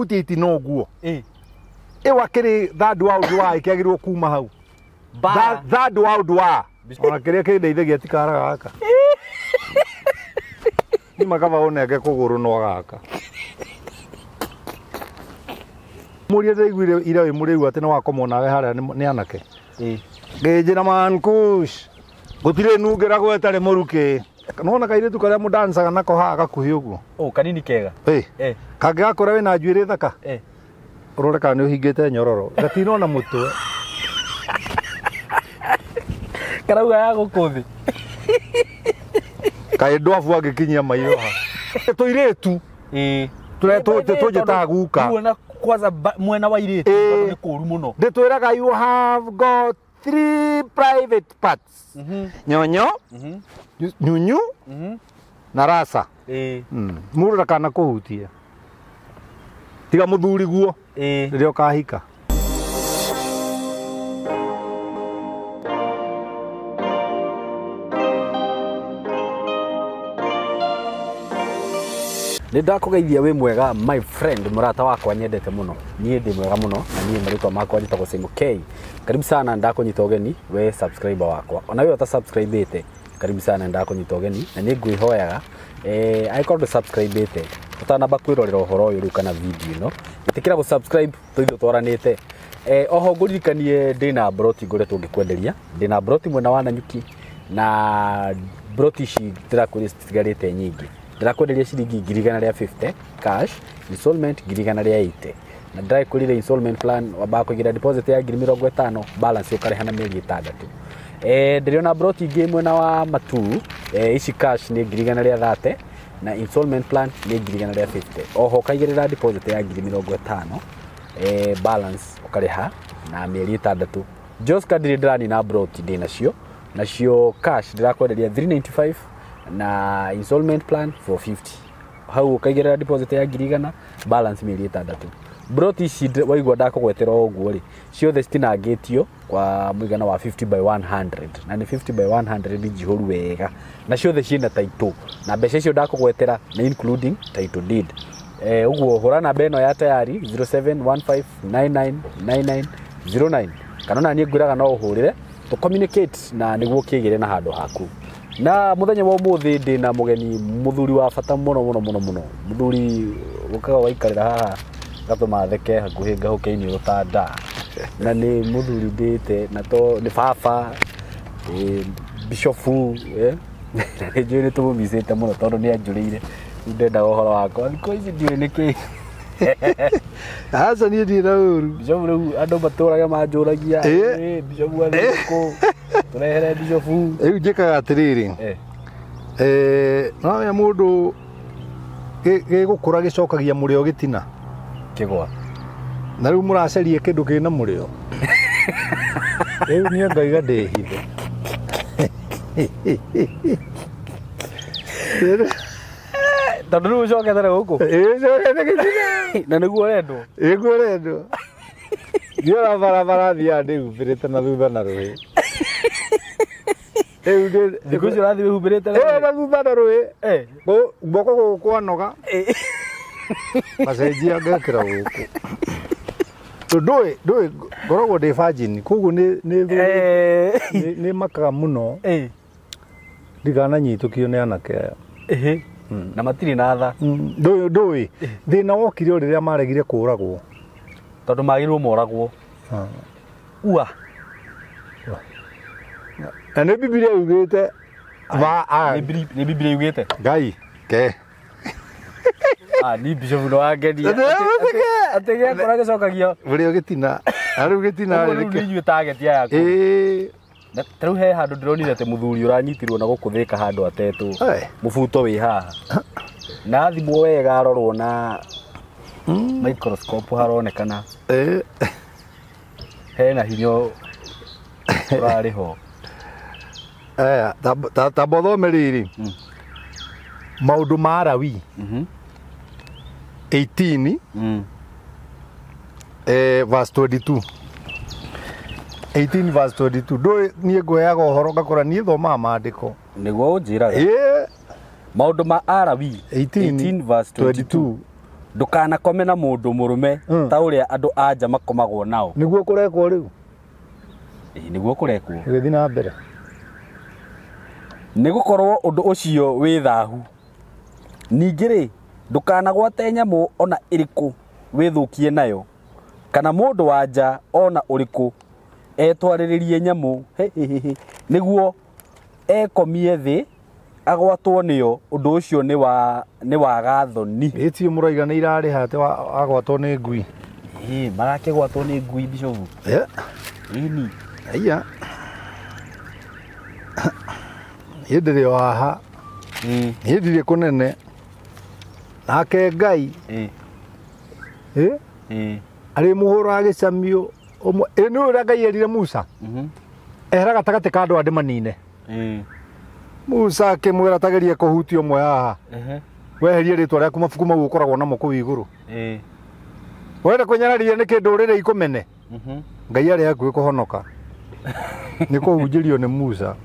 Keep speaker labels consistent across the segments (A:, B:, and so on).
A: Ũngĩhutia itina ũguo. Ĩyo akĩrĩ third world war ĩkĩagĩrĩirwo kuma hau.
B: Mbara.
A: Third world war. Ona kĩrĩa kĩndeithagia ti kara gaka. Nĩ makaba ũnenge kũgũrũ no gaka. Mũria ndĩraiguire ira wĩ mũrĩu atĩ nĩ wakomwo nawe harĩa nĩ anake. Ngĩnjĩra man kush. Gũtirĩ nungĩragwo ĩtarĩ mũrukĩ. Nĩwona kairĩtu karĩa mũdancaga nako haha gakuhĩ ũguo.
B: Oh, kanini kega.
A: Kangĩgakora wĩna njuĩrĩ thaka. Ũrore kana nĩ ũhingĩte nyororo. Gatinona mũtwe.
B: Karauga ya gũkũ thĩ.
A: Kaĩ ndwabu angĩkinyia maitho haha. Tũirĩtu. Tũrĩa tũnjĩtaga guka.
B: Rĩu ona kwanza mwena wa irĩtu, tondũ nĩ kũũru mũno.
A: Ndĩtwĩraga you have got 3 private parts. Nyonyo, nyunyu, na rasa. Mũndũ ndakana kũhutie. Tiga mũthuri guo. Rĩrĩa ũkahika.
B: Nĩ ndakũgeithia wĩ mwega my friend, mũrata wakwa nyendete mũno. Niĩ ndĩ mwega mũno na niĩ marĩtwa makwa njĩtagwo Simon K. Karibu sana, ndakũnyita ũgeni we subscriber wakwa. Ona we ũta subscribe-ĩte, karibu sana, ndakũnyita ũgeni na nĩ ngwĩhoyaga, angĩkorwo ndũ subscribe-ĩte, ũtanamba kwĩrorera ũhoro ũyũ rĩu kana video ĩno, ĩtĩkĩra gũ-subscribe tũithuĩ twaranĩte. Oho ngũririkanie ndĩna broti ngoretwo ngĩkwenderia, ndĩna broti mwena wa Nanyuki na broti ici ndĩrakwĩra citigarĩte nyingĩ. Ndĩrakwenderia ciringi ngiri igana rĩa 50 cash, installment ngiri igana rĩa 80. Na ndĩrakwĩrire installment plan wambaga kũigĩra deposit ya ngiri mĩrongo ĩtano, balance ũkarĩha na mĩeri ĩtandatũ. Ndĩrĩ ona broti ingĩ mwena wa Matuu, ici cash nĩ ngiri igana rĩa 30 na installment plan nĩ ngiri igana rĩa 50. Oho ũkaigĩrĩra deposit ya ngiri mĩrongo ĩtano, balance ũkarĩha na mĩeri ĩtandatũ. Joska ndirĩ ndĩranina broti ndĩ nacio, nacio cash ndĩrakwenderia 395 na installment plan 450. Hau ũkaigĩrĩra deposit ya ngiri igana, balance mĩeri ĩtandatũ. Broti ici waigua ndakũgwetera o ũguo rĩ, ciothe citinangĩtio kwa mũigana wa 50 by 100, na nĩ 50 by 100 njihũru wega, na ciothe ciĩna title, na mbeca icio ndakũgwetera nĩ including title deed. Ũguo hũra namba ĩno ya tayari zero seven one five nine nine nine nine zero nine, kana ona niĩ ngwĩraga no ũhũrĩre tũ communicate na nĩguo ũkĩgĩre na handũ haku. Na mũthenya wa ũmũthĩ ndĩna mũgeni mũthuri wa bata mũno mũno mũno mũno, mũthuri ũkaga waikarĩra haha gatũma theke hakuhĩ ngahũke iniũrũ ta nda, na nĩ mũthuri ndĩte na to nĩ baba, bishofu, na nĩ njũĩ nĩ tũmũmicĩte mũno tondũ nĩ anjũrĩire. Rĩu ndendaga ũhoro wakwa thikũ ici ndiũĩ nĩkĩ.
A: Aca niĩ ndirĩ na ũru.
B: Bishofu rĩu andũ matũraga manjũragia, bishofu athiĩ kũ? Tũrehere bishofu.
A: Rĩu njĩkaga atĩrĩrĩ. No wamenya mũndũ gĩgũkũra gĩcokagia mũrĩo gĩtina.
B: Kĩgwa.
A: Na rĩu mũracaria kĩndũ kĩna mũrĩo. Rĩu niĩ ngaiga ndĩhithe.
B: Tondũ rĩu ũcokete na gũkũ?
A: Ĩĩ, ũcokete gĩtina.
B: Na nĩguo ũrendwo?
A: Ĩĩ, nĩguo ũrendwo. Ndiona barabara thiaga ndĩhumbĩrĩte na thutha na rũĩ. Rĩu ndĩ-
B: Thikũ ici ũrathiĩ wĩhumbĩrĩte na
A: Ĩĩ,
B: rũĩ?
A: na thutha na rũĩ. Guoko gũkũ kwanoga. Macenjia ngekĩra gũkũ. Ndũĩ, ngoragwo ndĩ virgin, koguo nĩ makaga mũno. Ndikananyitũkio nĩ anake aya.
B: Na matirĩ na tha.
A: Ndũĩ. Thĩna wokire o rĩrĩa maregire kũragwo.
B: Tondũ magĩrĩirwo moragwo. Ua.
A: Na nĩ Bibilia yugĩte va a.
B: Nĩ Bibilia yugĩte?
A: Ngai, ke.
B: Ni Bishop no angenia.
A: Nĩ
B: Atĩ gĩakũra gĩcokagio.
A: Ũrĩa gĩtina. Na rĩu gĩtina
B: Ũguo rĩu
A: rĩ-
B: nĩ inyuĩ target ya yaku. Na ta rĩu he handũ ndĩronire atĩ mũthuri ũranyitirwo na gũkũ Thĩka handũ atetwo. Mũbuto wĩ haha. Na thimũ wega arorwo na microscope haronekana. Hena hinya ũrarĩ ho.
A: Ta bothome rĩrĩ. Maũndũ ma Lawi. 18, verse 22. 18 verse 22. Ndũĩ niĩ ngũheaga ũhoro ngakora niĩ thomaga maandĩko.
B: Nĩguo ũnjĩraga. Maũndũ ma Alawi
A: 18
B: 18 verse 22.
A: 22.
B: Ndũkanakome na mũndũ mũrũme ta ũrĩa andũ a nja makomagwo nao.
A: Nĩguo kũrekwo rĩu.
B: Ĩĩ, nĩguo kũrekwo.
A: Gĩthiĩ na mbere.
B: Nĩ gũkorwo ũndũ ũcio wĩ thahu. Ningĩ rĩ, ndũkanagwate nyamũ ona ĩrĩkũ wĩthũkie nayo, kana mũndũ wa nja ona ũrĩkũ etwarĩrĩrie nyamũ nĩguo ekomie thĩ agwatwo nĩyo, ũndũ ũcio nĩ waga thoni.
A: Ĩtio mũraiga nĩ irarĩha atĩ agwatwo nĩ ngui.
B: Ĩĩ, marakĩgwatwo nĩ ngui bishofu. Ĩni.
A: Aiya. Niĩ ndĩrĩ o haha. Niĩ ndirĩ kũnene. Nake Ngai. Arĩ mũhũraga gĩcamio ũmwe. Ĩ nĩ ũrĩa Ngai erire Musa. Ehera gatagatĩ ka andũ andĩ manine. Musa akĩmwĩra tagerie kũhutia ũmwe haha. Weherie rĩtwa rĩaku mabuku mau ũkoragwo namo kũu igũrũ. Wenda kũnyararithia nĩ kĩndũ rĩrĩ ikũmene. Ngai arĩ hakuhĩ kũhonoka. Nĩ kũhunjĩrio nĩ Musa.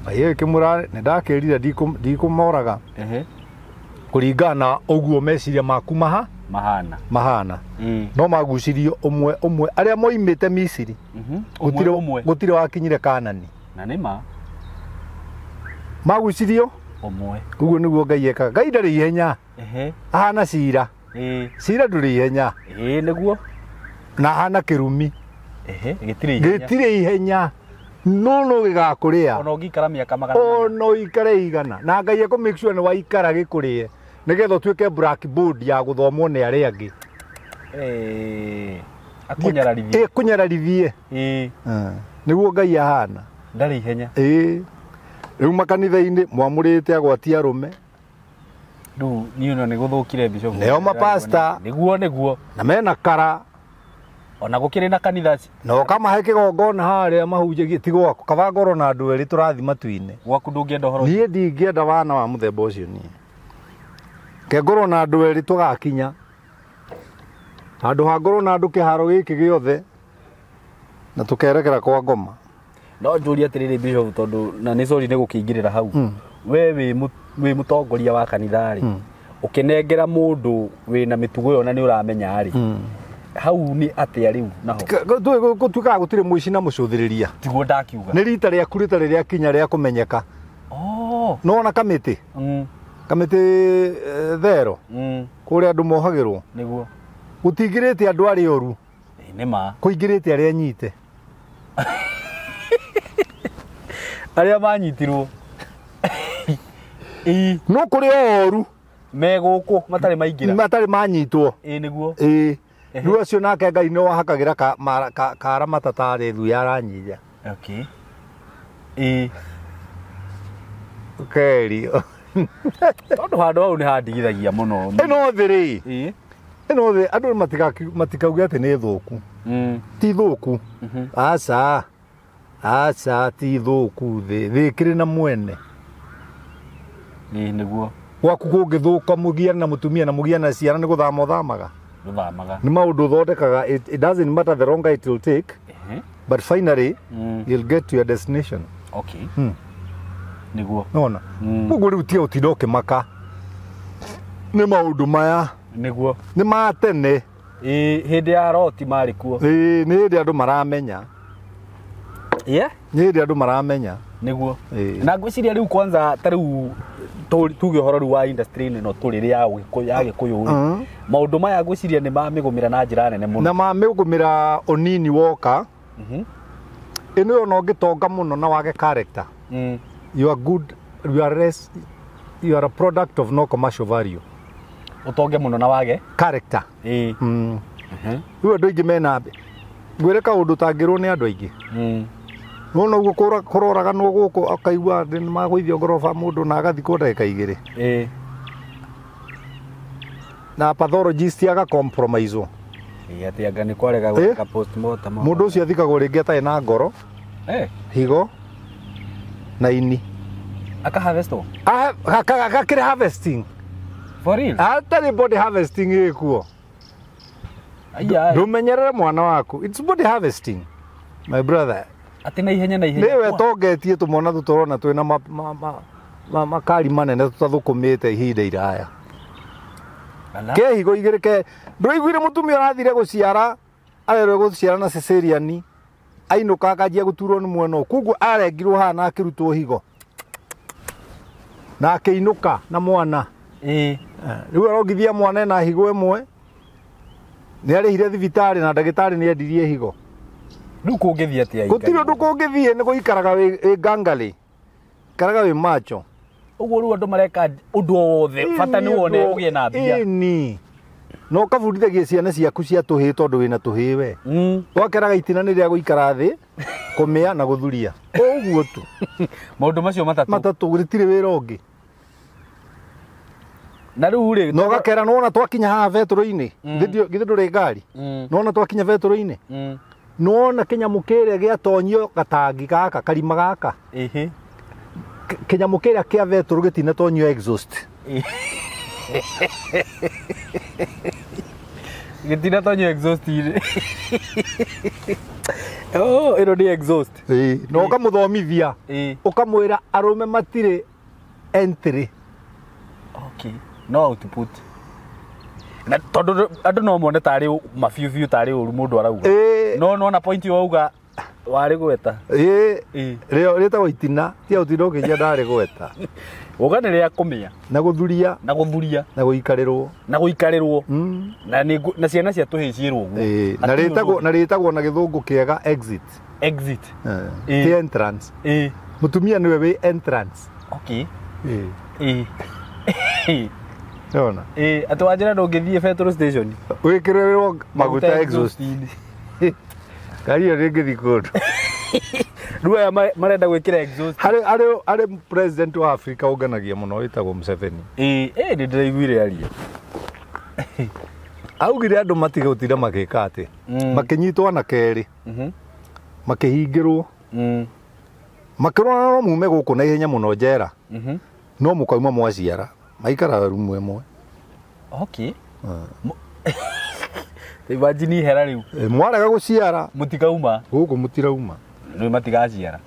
A: Ngai akĩmwĩra nĩ ndakĩrire ndikũmoraga. Kũringana na ũguo meciria maku
B: mahana.
A: Mahana. No magucirio ũmwe ũmwe arĩa moimĩte Misiri. Gũtirĩ wakinyire Kanani.
B: Na nĩ ma.
A: Magucirio
B: ũmwe.
A: Ũguo nĩguo Ngai ekaga. Ngai ndarĩ ihenya. Ahana cira. Cira ndũrĩ ihenya.
B: Nĩguo.
A: Na ahana kĩrumi.
B: Gĩtirĩ ihenya.
A: Gĩtirĩ ihenya. No no gĩgakũrĩa.
B: Ona ũngĩikara mĩaka magana mana.
A: Ona ũikare igana. Na Ngai ekũ make sure nĩ waikara gĩkũrĩe. Nĩgetha ũtuĩke blackboard ya gũthomwo nĩ arĩa angĩ.
B: Akũnyararithie.
A: Kũnyararithie. Nĩguo Ngai ahana.
B: Ndarĩ ihenya.
A: Rĩu makanitha-inĩ mwamũrĩte agwati arũme.
B: Rĩu niĩ no nĩ gũthũkire bishop.
A: Nĩo mapasta.
B: Nĩguo nĩguo.
A: Na mena kara.
B: Ona gũkĩrĩ na kanitha.
A: Na ũkamahe kĩgongona harĩa mahunjagie ti gwaku. Kaba ngorwo na andũ erĩ tũrathiĩ matu-inĩ.
B: Gwaku ndũngĩenda ũhoro ũcio?
A: Niĩ ndingĩenda wana wa mũthemba ũcio niĩ. Ke ngorwo na andũ erĩ tũgakinya. Handũ ha ngorwo na andũ kĩharo gĩkĩ gĩothe na tũkerekera kwa ngoma.
B: No njũrie atĩrĩrĩ bishop, tondũ na nĩ sorry nĩ gũkĩingĩrĩra hau. We wĩ mũtongoria wa kanitha rĩ, ũkĩnengera mũndũ wĩna mĩtugo ĩyo na nĩ ũramenya rĩ, hau nĩ atĩa rĩu naho?
A: Gũtuĩkaga gũtirĩ mũici na mũcũthĩrĩria.
B: Tiguo ndakiuga.
A: Nĩ rita rĩaku rĩtarĩ rĩakinya rĩa kũmenyeka. No ona kamĩtĩ. Kamĩtĩ thero. Kũrĩa andũ mohagĩrwo.
B: Nĩguo.
A: Gũtingĩrĩte andũ arĩa oru.
B: Nĩ ma.
A: Kũingĩrĩte arĩa anyite.
B: Arĩa manyitirwo.
A: No kũrĩ oru.
B: Me gũkũ matarĩ maingĩra.
A: Matarĩ manyitwo.
B: Nĩguo.
A: Rĩu acio nake Ngai nĩ wahakagĩra kara matatarĩ thu ya aranyija. Ũkerio.
B: Tondũ handũ hau nĩ handigithagia mũno.
A: Ĩno thĩ rĩ. Ĩno thĩ andũ matikauge atĩ nĩ thũku. Ti thũku. Aca. Aca ti thũku thĩ. Thĩ ĩkĩrĩ na mwene.
B: Nĩguo.
A: Gwaku kũngĩthũka mũgiane na mũtumia na mũgiane na ciana nĩ gũthama ũthamaga.
B: Gũthamaga.
A: Nĩ maũndũ ũthondekaga. It doesn't matter the longer it will take. But finally, you'll get to your destination.
B: Nĩguo.
A: Nona. Koguo rĩu tiga ũtinda ũkĩmaka. Nĩ maũndũ maya.
B: Nĩguo.
A: Nĩ ma tene.
B: Hĩndĩ ya Loti marĩ kuo.
A: Nĩ hĩndĩ andũ maramenya. Nĩ hĩndĩ andũ maramenya.
B: Nĩguo. Na ngwĩciria rĩu kwanza ta rĩu tuge ũhoro rĩu wa industry ĩno tũrĩ ya Gĩkũyũ rĩ. Maũndũ maya ngwĩciria nĩ mamĩgũmĩra na njĩra nene mũno.
A: Na mamĩgũmĩra ũnini woka. Ĩno ona ũngĩtonga mũno na wage character. You are good, you are less, you are a product of no commercial value.
B: Ũtonge mũno na wage
A: character. Rĩu andũ aingĩ mena ngwĩre kaũndũ ũtangĩrwo nĩ andũ aingĩ. Nona ũguo kũroraganwo gũkũ akaigua atĩ nĩ magũithio ngoroba mũndũ na agathikwo ndagĩka igĩrĩ. Na pathologist aga compromise.
B: Atĩ anga nĩ kwarega gwĩka postmortem.
A: Mũndũ ũcio athikagwo rĩngĩ atarĩ na ngoro. Higo na ini.
B: Aka harvestwo?
A: Gakĩrĩ harvesting.
B: For real?
A: Atarĩ body harvesting ĩkuo. Ndũmenyerere mwana waku. It's body harvesting. My brother.
B: Atĩ na ihenya na ihenya.
A: Nĩwe tongetie tũmwana tũtũrona twĩna makari manene tũtathũkũmĩte ihinda iraya. Ke higo igĩrĩ ke ndũiguire mũtumia ũrathire gũciara arerwo gũciara na cesarean ainũka akanjia gũturwo nĩ mwena ũyũ koguo arengirwo haha na akĩrutwo higo na akĩinũka na mwana. Rĩu arongithia mwana ena higo ĩmwe nĩ arĩhire thibitarĩ na ndagĩtarĩ nĩ endirie higo.
B: Rĩu kũngĩthiĩ atĩa?
A: Gũtirĩ ũndũ kũngĩthiĩ nĩ gũikaraga wĩ ngangarĩ ikaraga wĩ macho.
B: Ũguo rĩu andũ mareka ũndũ o wothe bata nĩ wone ũgĩe na mbia.
A: Ĩni no ũkabundithagia ciana ciaku cia tũhĩĩ tondũ wĩna tũhĩĩ we. Wakeraga itina nĩ rĩa gũikara thĩ kũmĩa na gũthuria ũguo tu.
B: Maũndũ macio matatũ
A: gũtirĩ wĩra ũngĩ.
B: Na rĩu rĩ
A: no gakera nĩwona twakinya haha betũrũ-inĩ githĩ ndũrĩ ngari nĩwona twakinya betũrũ-inĩ nĩwona kĩnyamũ kĩrĩa gĩatonyio gatangi gaka karima gaka kĩnyamũ kĩrĩa kĩa betũrũ gĩtinatonyio exhaust.
B: Gĩtinatonyio exhaust -inĩ. Oh, ĩno nĩ exhaust.
A: Na ũkamũthomithia ũkamwĩra arũme matirĩ entry.
B: Okay. No output. Na tondũ andũ no mone tarĩ mabiũ biũ tarĩ ũru mũndũ arauga. No nona point wauga warĩ gweta.
A: Rĩtagwo itina ti ũtinda ũkĩnjia ndarĩ gweta.
B: Uga nĩ rĩa kũmĩa
A: na gũthuria
B: na gũthuria
A: na gũikarĩrwo
B: na gũikarĩrwo na na ciana cia tũhĩĩ ciĩrwo ũguo.
A: Na rĩtagwo na gĩthũngũ kĩega exit.
B: Exit.
A: Ti entrance. Mũtumia nĩwe wĩ entrance.
B: Okay.
A: Nona.
B: Atĩ wanjĩra ndũngĩthiĩ petrol station
A: wĩkĩrĩrwo maguta exhaust. Ngari ĩyo ndĩngĩthiĩ kũndũ.
B: Rĩu aya marenda gwĩkĩra exhaust.
A: Harĩ president wa Africa ũnganagia mũno wĩtagwo Museveni.
B: Nĩ ndĩraiguire aria.
A: Augire andũ matige gũtinda magĩka atĩ makĩnyitwo na kerĩ makĩhingĩrwo makĩrwo no mume gũkũ na ihenya mũno njera no mũkauma mwaciara maikaraga rumu ĩmwe.
B: Okay. Imagine ihera rĩu.
A: Mwarega gũciara
B: mũtikauma
A: gũkũ mũtirauma.
B: Rĩu matigaciara.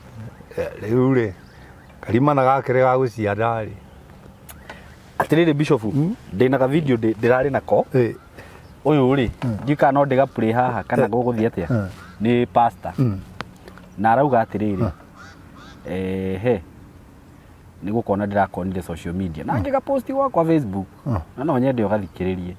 A: Rĩu rĩ karima na gakĩrĩ ga gũciara rĩ.
B: Atĩrĩrĩ Bishop, ndĩna ka video ndĩrarĩ nako. Ũyũ rĩ ndiũĩ kana no ndĩgaplay haha kana gũgũthiĩ atĩa. Nĩ pastor. Na arauga atĩrĩrĩ he nĩ gũkona ndĩrakonire social media na ngĩgaposti gwakwa Facebook na no nyende ũgathikĩrĩrie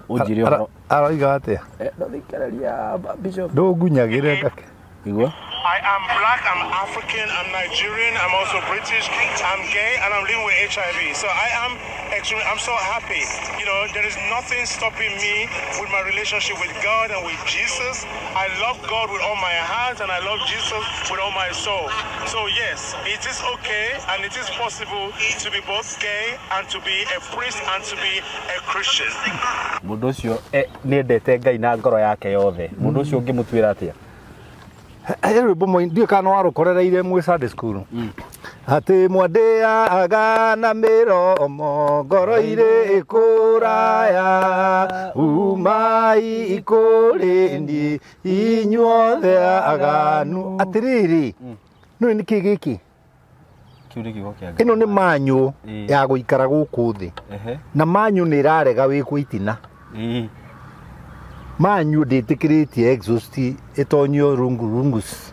B: ũnjĩre ũhoro.
A: Aroiga atĩa?
B: Ndũthikĩrĩria Bishop.
A: Ndũngunyagĩre ngake.
B: Igua?
C: I am black, I'm African, I'm Nigerian, I'm also British, I'm gay, and I'm living with HIV. So I am extremely, I'm so happy. You know, there is nothing stopping me with my relationship with God and with Jesus. I love God with all my heart, and I love Jesus with all my soul. So yes, it is okay, and it is possible to be both gay and to be a priest and to be a Christian.
B: Mũndũ ũcio nĩ endete Ngai na ngoro yake yothe. Mũndũ ũcio ũngĩmũtuĩra atĩa?
A: He rwĩmbo ndiũĩ kana warũkorereire mwĩ Sunday school. Atĩ mwandĩaga na mĩromo ngoro irĩ kũraya umai kũrĩ niĩ inyuothe aganu. Atĩrĩrĩ nĩũĩ nĩkĩ gĩkĩ?
B: Kĩu nĩ kiugo kĩa Ngai.
A: Ĩno nĩ manyũ ya gũikara gũkũ thĩ. Na manyũ nĩ ĩrarega wĩkwo itina. Manyu ndĩtĩkĩrĩtie exhaust ĩtonyio rungu rungus.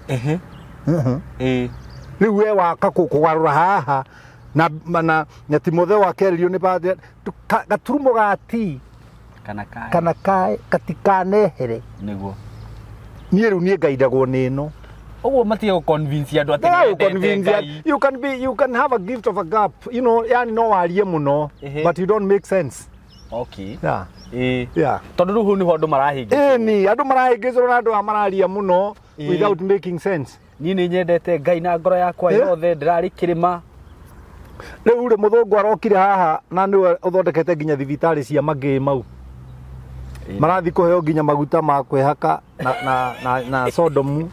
A: Rĩu we waka kũgarũra haha na Timotheo wa kerĩ nĩ gaturumo ga ti kana kae gatikanehere
B: nĩguo.
A: Niĩ rĩu niĩ ngaindagwo nĩ ĩno.
B: Ũguo matige gũ-convince andũ atĩ nĩmendete Ngai.
A: You can have a gift of a gap, you know, yani no warie mũno but you don't make sense.
B: Okay.
A: Yeah. Yeah.
B: Tondũ rĩu hau nĩho andũ marahĩngĩcwo.
A: Ĩni, andũ marahĩngĩcwo na andũ aya mararia mũno without making sense.
B: Niĩ nĩ nyendete Ngai na ngoro yakwa yothe, ndĩrarĩ kĩrĩma.
A: Rĩu rĩ mũthũngũ arokire haha na nĩwe ũthondekete nginya thibitarĩ cia mangĩ mau. Marathiĩ kũheo nginya maguta ma kwĩhaka na sodomu.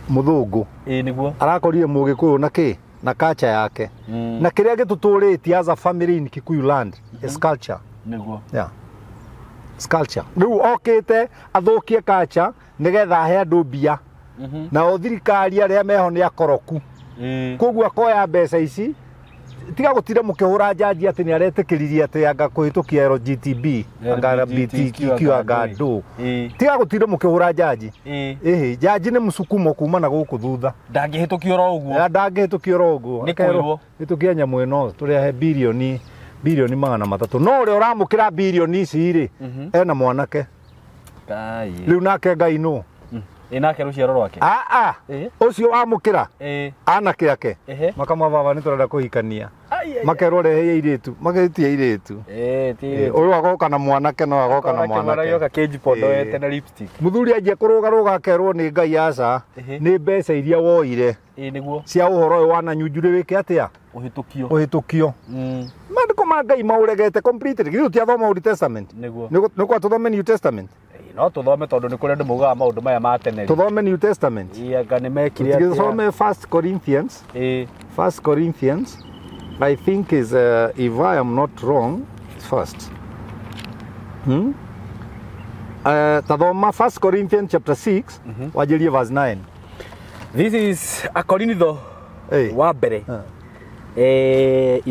A: Mũthũngũ.
B: Nĩguo.
A: Arakorire mũgĩkũyũ na kĩ? Na culture yake. Na kĩrĩa gĩtũtũrĩtie as a family in Kikuyu land is culture.
B: Nĩguo.
A: Yeah. It's culture. Rĩu okĩte athũkie culture nĩgetha ahe andũ mbia. Nao thirikari arĩa meho nĩ akoroku. Koguo akoya mbeca ici Tiga gũtinda mũkĩhũra njanji atĩ nĩ aretĩkĩririe atĩ anga kũhĩtũkia LGTB anga LGBTQ anga ndũ. Tiga gũtinda mũkĩhũra njanji. Ĩhĩ, njanji nĩ mũsukumo kuma na gũkũ thutha.
B: Ndangĩhĩtũkio oro ũguo.
A: Ndangĩhĩtũkio oro ũguo.
B: Nĩ kwĩrwo.
A: Hĩtũkia nyamũ ĩno tũrehe bilioni 300. No ũrĩa ũramũkĩra bilioni ici rĩ, ena mwanake. Rĩu nake Ngai nũ?
B: Ĩ nake rũciaro rwake.
A: Ũcio wamũkĩra anake ake makamababa nĩ tũrenda kũhikania. Makerwo rehe airĩtu, magetia airĩtu. Ũyũ agoka na mwanake no agoka na mwanake.
B: Agoka na lipstick.
A: Mũthuri anjia kũrũgarũga akerwo nĩ Ngai aca, nĩ mbeca iria woire.
B: Nĩguo.
A: Cia ũhoro ũyũ wananyunjurĩ wĩke atĩa?
B: Ũhĩtũkio.
A: Ũhĩtũkio. Maandĩko ma Ngai maũregete completely. Githĩ tũtiathoma Old Testament?
B: Nĩguo.
A: Nĩ kwa tũthome New Testament?
B: No tũthome tondũ nĩ kũrĩ andũ maugaga maũndũ maya ma tene.
A: Tũthome New Testament.
B: Anga nĩ mekire atĩa?
A: Tũthome 1 Corinthians. 1 Corinthians I think is if I am not wrong first. Tathoma 1 Corinthians chapter 6 wanjĩrie verse 9.
B: This is a Korinitho wa mbere. 6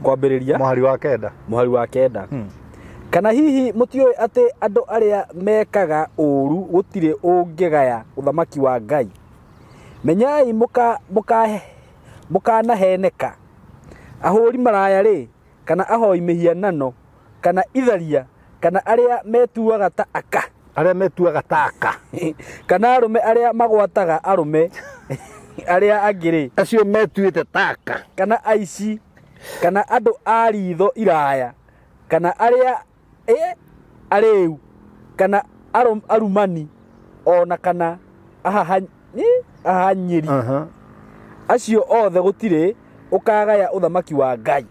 B: kwambĩrĩria
A: mũhari wa 9.
B: Mũhari wa 9. Kana hihi mũtiũĩ atĩ andũ arĩa mekaga ũũru gũtirĩ ũngĩgaya ũthamaki wa Ngai. Menyai mũkanaheneka. Ahũri maraya rĩ, kana ahoi mĩhianano, kana itharia, kana arĩa metuaga ta aka.
A: Arĩa metuaga ta aka.
B: Kana arũme arĩa magwataga arũme arĩa angĩ rĩ.
A: Acio metuĩte ta aka.
B: Kana aici, kana andũ a ritho iraya, kana arĩa arĩu, kana arumani, ona kana ahahanyĩri. Acio othe gũtirĩ ũkagaya ũthamaki wa Ngai.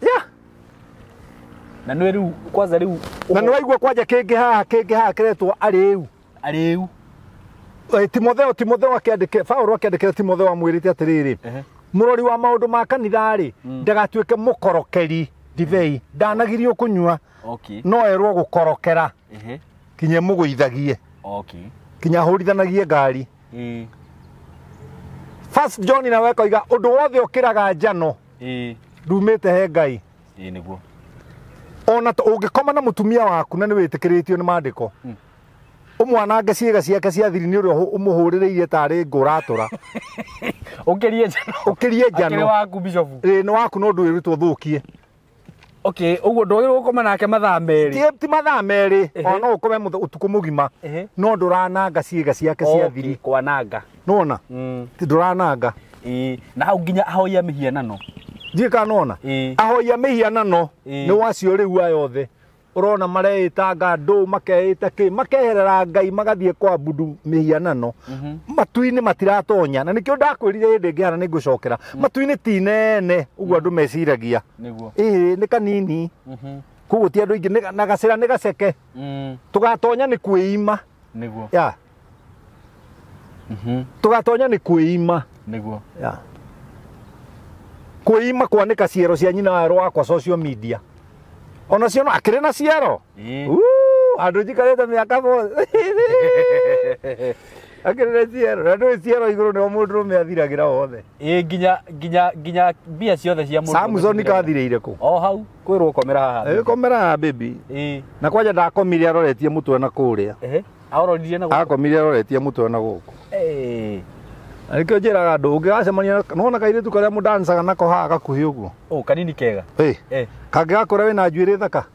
B: Na nĩ rĩu kwanza rĩu
A: na nĩ waigua kwanja kĩngĩ haha kĩretwo arĩu.
B: Arĩu.
A: Timotheo akĩandĩkĩra Paũlũ akĩandĩkĩra Timotheo amwĩrĩte atĩrĩrĩ, mũrori wa maũndũ ma kanitha rĩ, ndagatuĩke mũkorokeri ndibei, ndanagirio kũnyua. No erwo gũkorokera kinya mũgũithagie. Kinya ahũrithanagie ngari. First John na wekoiga ũndũ wothe ũkĩraga njano ndumĩte he Ngai.
B: Nĩguo.
A: Ona ũngĩkoma na mũtumia waku na nĩ wĩtĩkĩrĩtio nĩ maandĩko, ũmwanange ciĩga ciake cia thiri nĩ ũrĩa ũmũhũrĩrĩirie tarĩ ngũratũra.
B: Ũkĩrie njano.
A: Ũkĩrie njano.
B: Akĩrĩ waku bishop.
A: Nĩ waku no ndwĩrĩtwo ũthũkie.
B: Okay, ũguo ndwagĩrĩirwo gũkoma nake mathaa merĩ.
A: Ti mathaa merĩ, ona no ũkome ũtukũ mũgima, no ndũrananga ciĩga ciake cia thiri.
B: Kwananga.
A: Nĩwona? Ti ndũrananga.
B: Na hau nginya ahoi a mĩhianano.
A: Ndiũĩ kana nĩwona? Ahoi a mĩhianano nĩ wacio rĩu aya othe. Ũrona mareĩtanga andũ, makeĩta kĩ, makeherera Ngai magathiĩ kwabudu mĩhianano. Matu-inĩ matiratonya. Na nĩkĩo ndakwĩrire hĩndĩ ĩngĩ hana nĩ ngũcokera. Matu-inĩ ti nene ũguo andũ meciragia.
B: Nĩguo.
A: Nĩ kanini. Koguo ti andũ aingĩ, na gacĩra nĩ gaceke. Tũgatonya nĩ kwĩima.
B: Nĩguo.
A: Tũgatonya nĩ kwĩima.
B: Nĩguo.
A: Kwĩima kwanĩka ciero cia nyina wa wakwa social media. Ona cio no akĩrĩ na ciero. Andũ njikarĩte mĩaka akĩrĩ na ciero. Na ndũĩ ciero igũrũ nĩho mũndũrũme athiragĩra wothe.
B: Nginya mbia ciothe cia mũndũ.
A: Samson kathirĩire kũ?
B: O hau kwĩrwo komera haha.
A: Komera haha baby. Na kwanja ndakomire aroretie mũtwe na kũrĩa.
B: Aroririe na gũkũ.
A: Akomire aroretie mũtwe na gũkũ. Nĩkĩo njĩraga andũ ũngĩgacemania nĩwona kairĩtu karĩa mũdancaga nako haha gakuhĩ ũguo.
B: Kanini kega.
A: Kangĩgakora wĩna njuĩrĩ thaka.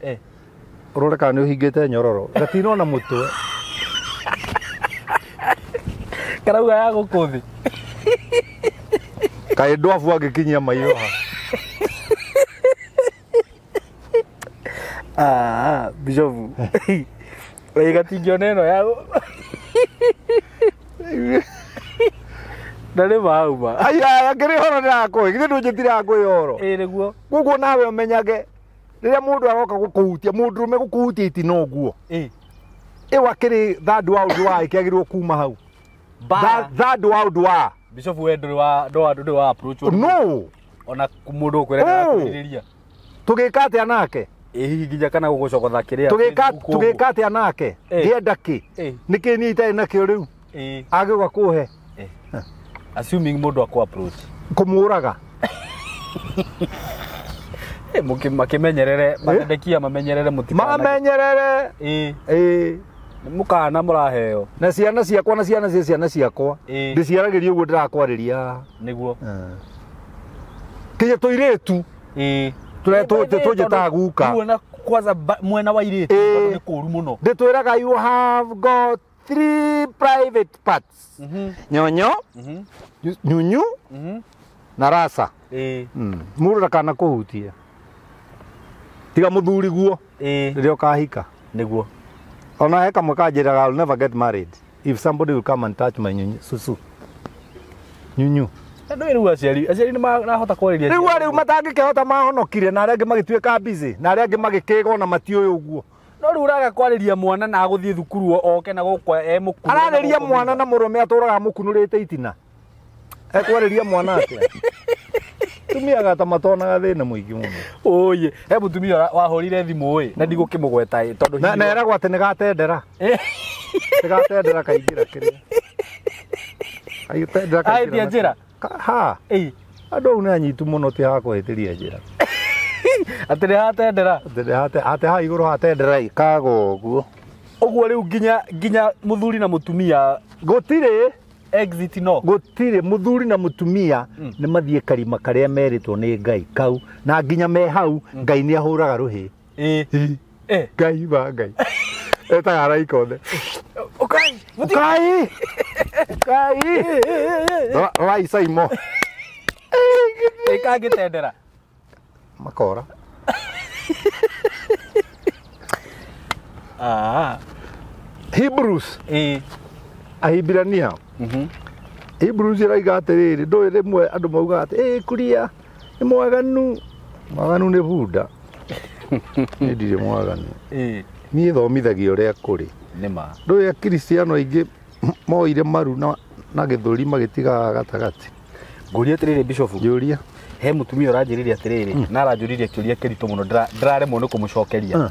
A: Ũrore kana nĩ ũhingĩte nyororo. Gatinona mũtwe.
B: Karauga ya gũkũ thĩ.
A: Kaĩ ndwabu angĩkinyia maitho
B: haha. Bishop. Gatingĩona ĩno ya na nĩ mauma.
A: Aya, akĩrĩ horo ndĩrakũĩ. Githĩ ndũnjĩtire akũĩ horo.
B: Nĩguo.
A: Koguo nawe ũmenyage rĩrĩa mũndũ aroka gũkũhutia, mũndũrũme gũkũhutia itina ũguo. Ĩyo akĩrĩ third world wa ĩkĩagĩrĩirwo kuma hau. Third world wa.
B: Bishop we ndũrĩ wa ndũrĩ wa approach.
A: No.
B: Ona mũndũ ũkwĩra ndarakwĩrirĩria.
A: Tũgĩka atĩa nake?
B: Hihi nginya kana gũgũcogotha kĩrĩa.
A: Tũgĩka atĩa nake? Ngĩenda kĩ? Nĩkĩ niĩ itarĩ nakĩo rĩu? Agĩũka kũhe.
B: Assuming mũndũ akũ approach.
A: Kũmũraga.
B: Makimenyerere matendekia mamenyerere mutikana
A: mamenyerere ĩ
B: mukana muraheo
A: na ciana ciakwa na ciana cia ciana ciakwa ndiciaragĩria ũguo ndĩrakwarĩria
B: niguo
A: kinya tũirĩtu tũrĩa tũnjĩtaga guka
B: na kwanza mwena wa irĩtu tondũ nĩ kũru mũno
A: ndĩtwĩraga you have got 3 private parts. Nyonyo, nyunyu, na rasa. Mũndũ ndakana kũhutia tiga mũthuri guo rĩrĩa ũkahika
B: niguo.
A: Ona he kamwe kanjĩraga I'll never get married if somebody will come and touch my nyunyu susu nyunyu.
B: Andũ rĩu aciari nĩ marahota kwarĩria
A: rĩu rĩu matangĩkĩhota mahonokire na arĩa angĩ magĩtuĩka busy na arĩa angĩ magĩkĩgwo na matiũĩ ũguo.
B: No rĩu ũraga kwarĩria mwana na agũthiĩ thukuru oke na gũkũ e mũkuru
A: ararĩria mwana na mũrũme atũraga mũkunũrĩte itina ekwarĩria mwana atĩa? Tumia ta matonaga thĩna mũingĩ mũno.
B: Oye he mũtumia wahũrire thimũ ĩ na ndigũkĩmũgweta ĩ tondũ
A: na eragwo atĩ nĩ gatendera nĩ gatendera kaingĩra kĩrĩa aitendera
B: kaingĩra njĩra
A: ha andũ au nĩ anyitu mũno ti hakũhĩtĩria njĩra
B: atĩ nĩ hatendera
A: atĩ ha igũrũ hatendera ikago ũguo
B: ũguo rĩu nginya mũthuri na mũtumia
A: gũtirĩ
B: exit no
A: gũtirĩ mũthuri na mũtumia nĩ mathiĩ karima karĩa merĩtwo nĩ Ngai kau na nginya me hau Ngai nĩ ahũraga rũhĩ Ngai wa Ngai etaga araika othe
B: ũkai
A: ũkai ũkai rorai Saimo
B: ĩkangĩtendera
A: makora. Hebrews Ahibirania Hebrews ĩraiga atĩrĩrĩ ndũĩ rĩmwe andũ maugaga atĩ kuria nĩ mwaganu mwaganu nĩ bunda nĩ ndirĩ mwaganu niĩ thomithagia ũrĩa kũrĩ
B: nĩma
A: ndũĩ akristiano aingĩ moire maru na gĩthũri magĩtiga gatagatĩ.
B: Ngũria atĩrĩrĩ Bishop
A: njũria
B: he mũtumia ũranjĩrire atĩrĩrĩ na aranjũririe kĩũria kĩritũ mũno ndĩraremwo nĩ kũmũcokeria.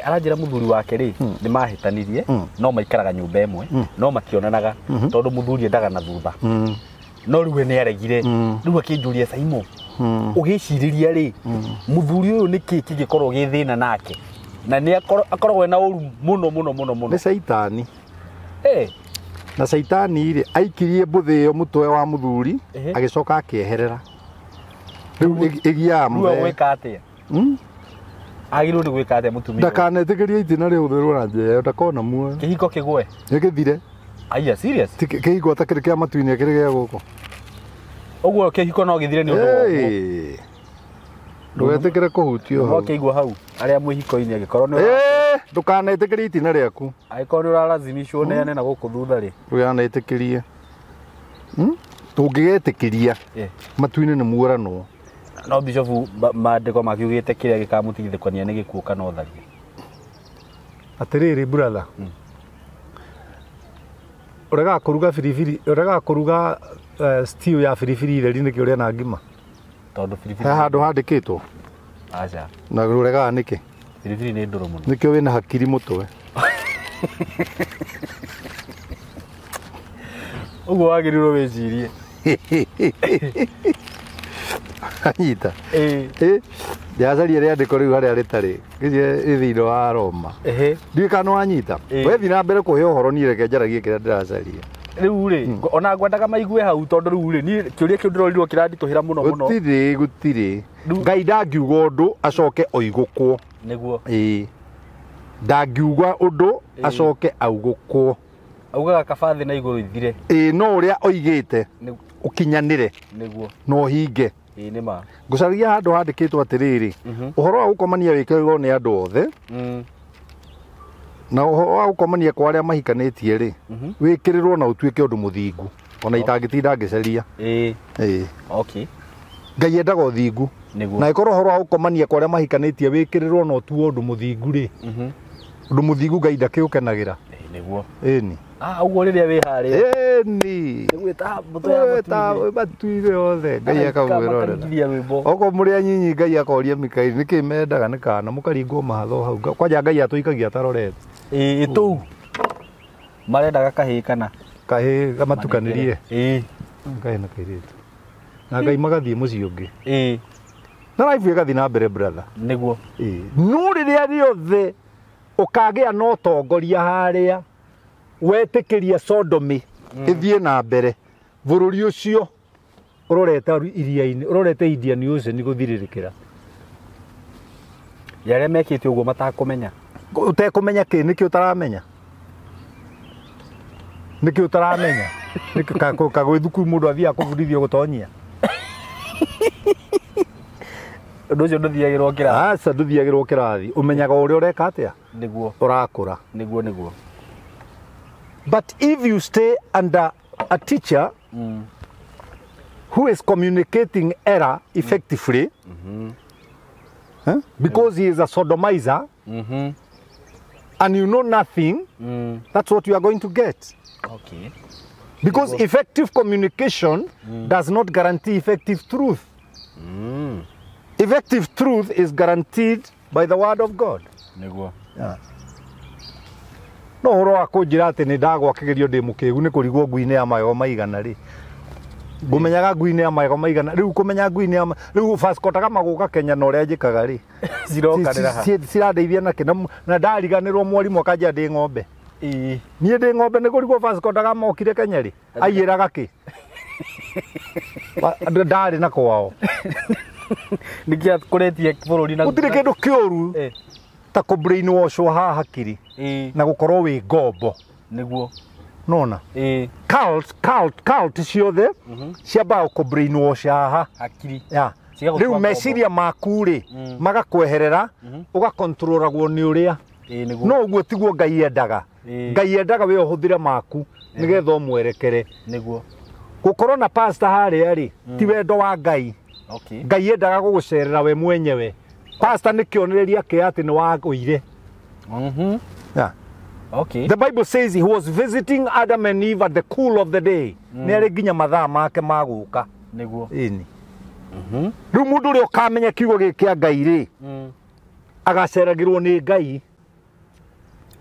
B: Aranjĩra mũthuri wake rĩ nĩ mahĩtanirie no maikaraga nyũmba ĩmwe no mationanaga tondũ mũthuri endaga na thutha no rĩu we nĩ aregire rĩu akĩnjũria Saimo ũgĩcirĩria rĩ mũthuri ũyũ nĩkĩ kĩngĩkorwo gĩ thĩna nake na nĩ akoragwo ena ũru mũno mũno mũno mũno
A: nĩ caitani na caitani rĩ aikirie mbũthĩ ĩyo mũtwe wa mũthuri agĩcoka akĩeherera rĩu ĩgiaga
B: mũthee gwĩka atĩa agĩrĩirwo nĩ gwĩka atĩa mũtumia
A: ndakanetĩkĩrie itina rĩhũthĩrwo na njĩra ĩyo ndakona muoyo
B: kĩhiko kĩgwe
A: nĩgĩthire
B: aya serious
A: kĩhiko ta kĩrĩ kĩa matu-inĩ kĩrĩ gĩa gũkũ
B: ũguo kĩhiko no gĩthire nĩ ũndũ wa ũguo
A: ndũgetĩkĩre kũhutio hau
B: wakĩigua hau arĩa mwĩ hiko-inĩ angĩkorwo nĩ
A: ndũkanetĩkĩrie itina rĩaku
B: angĩkorwo nĩ ũralazimishwo ũneane na gũkũ thutha rĩ
A: ndũkanetĩkĩrie tũngĩgetĩkĩria matu-inĩ nĩ muoranwo
B: no Bishop maandĩko makiugĩte kĩrĩa gĩkamũtigithũkania nĩ gĩkuũ kana ũtharia
A: atĩrĩrĩ brother ũregaga kũruga biribiri ũregaga kũruga stew ya biribiri theri nĩkĩ ũrĩa na ngima
B: tondũ biribiri
A: he handũ handĩkĩtwo
B: aca
A: na ũregaga nĩkĩ
B: biribiri nĩ ndũrũ mũno
A: nĩkĩo wĩna hakiri mũtwe
B: ũguo wagĩrĩirwo wĩcirie
A: anyita ndĩracaria rĩandĩko rĩu harĩa rĩtarĩ gĩcie thĩinĩ wa Roma ndiũĩ kana nĩwanyita wethiĩ na mbere kũhe ũhoro niĩ reke njaragie kĩrĩa ndĩracaria
B: rĩu rĩ ona ngwendaga maigue hau tondũ rĩu rĩ niĩ kĩũria kĩu ndĩrorirwo kĩranditũhĩra mũno mũno
A: gũtirĩ gũtirĩ Ngai ndangiuga ũndũ acoke oigũkwo
B: nĩguo
A: ndangiuga ũndũ acoke augũkwo
B: augaga kaba thĩ na igũrũ ithire
A: no ũrĩa oigĩte ũkinyanĩre
B: nĩguo
A: na ũhinge
B: nĩ ma
A: ngũcaragia handũ handĩkĩtwo atĩrĩrĩ ũhoro wa gũkomania wĩkĩrĩirwo nĩ andũ othe na ũhoro wa gũkomania kwa arĩa mahikanĩtie rĩ wĩkĩrĩrwo na ũtuĩke ũndũ mũthingu ona itangĩtinda ngĩcaria
B: okay
A: Ngai endaga ũthingu na ĩkorwo ũhoro wa gũkomania kwa arĩa mahikanĩtie wĩkĩrĩrwo na ũtuo ũndũ mũthingu rĩ ũndũ mũthingu Ngai ndakĩũkenagĩra
B: nĩguo
A: ĩni
B: ũguo rĩrĩa wĩ harĩa
A: ĩni
B: gwĩta mbũtũ ya
A: matu-inĩ yothe Ngai akamwĩrorera okorwo mũrĩ anyinyi Ngai akoria Mikaeli nĩkĩ mendaga nĩ kana mũkaringwo mahatho hau kwanja Ngai atũikagia atarorete
B: tũu marendaga kahĩĩ kana
A: kahĩĩ matukanĩrie kahĩĩ na kairĩtu na Ngai magathiĩ mũciĩ ũngĩ Na life ĩgathiĩ na mbere brother.
B: Nĩguo.
A: No rĩrĩa rĩothe ũkagĩa na ũtongoria harĩa wetĩkĩria sodomy ĩthiĩ na mbere bũrũri ũcio ũrorete iria-inĩ ũrorete Indian Ocean gũthirĩrĩkĩra.
B: Ya arĩa mekĩte ũguo matakũmenya.
A: Ũtekũmenya kĩ nĩkĩ ũtaramenya? Nĩkĩ ũtaramenya? Nĩkĩ kagwĩ thukuru mũndũ athiaga kũbundithio gũtonyia?
B: Ũndũ ũcio ndũthiagĩrwo kĩrathi.
A: Aca ndũthiagĩrwo kĩrathi. Ũmenyaga ũrĩa ũreka atĩa?
B: Nĩguo.
A: Ũrakũra.
B: Nĩguo nĩguo.
A: But if you stay under a teacher who is communicating error effectively, because he is a sodomizer, and you know nothing, that's what you are going to get.
B: Okay.
A: Because effective communication does not guarantee effective truth. Effective truth is guaranteed by the word of God.
B: Nĩguo.
A: Yeah. No ũhoro wa kũnjĩra atĩ nĩ ndagwa kĩgerio ndĩ mũkĩgu nĩ kũrigwo ngui-inĩ ya magego maigana rĩ. Ngũmenyaga ngui-inĩ ya magego maigana rĩu kũmenya ngui-inĩ ya rĩu Vasco da Gama gũka Kenya na ũrĩa njĩkaga rĩ.
B: Cirokanĩra ha.
A: Cirandeithia nakĩ na ndariganĩrwo mwarimũ akanjĩra ndĩ ng'ombe.
B: Ĩĩ.
A: Niĩ ndĩ ng'ombe nĩ kũrigwo Vasco da Gama okire Kenya rĩ. Aiyĩraga kĩ? Ndarĩ na kwao.
B: Nĩkĩ akũrĩtie bũrũri na
A: gũtirĩ kĩndũ kĩũru ta kũ brainwash haha hakiri na gũkorwo wĩ ngombo.
B: Nĩguo.
A: Nona. Cult ciothe ciambaga kũ brainwash haha
B: hakiri.
A: Yeah. Rĩu meciria maku rĩ magakweherera ũgakontrolagwo nĩ ũrĩa. No ũguo tiguo Ngai endaga. Ngai endaga we ũhũthĩre maku nĩgetha ũmwerekere.
B: Nĩguo.
A: Gũkorwo na pastor harĩa rĩ ti wendo wa Ngai.
B: Okay.
A: Ngai endaga gũgũcerera we mwenyewe. Pastor nĩ kĩonereria kĩa atĩ nĩ wagũire. Yeah.
B: Okay.
A: The Bible says he was visiting Adam and Eve at the cool of the day. Nĩ arĩ nginya mathaa make ma gũka.
B: Nĩguo.
A: Ĩni. Rĩu mũndũ ũrĩa ũkamenya kiugo gĩkĩ kĩa Ngai rĩ agaceragĩrwo nĩ Ngai.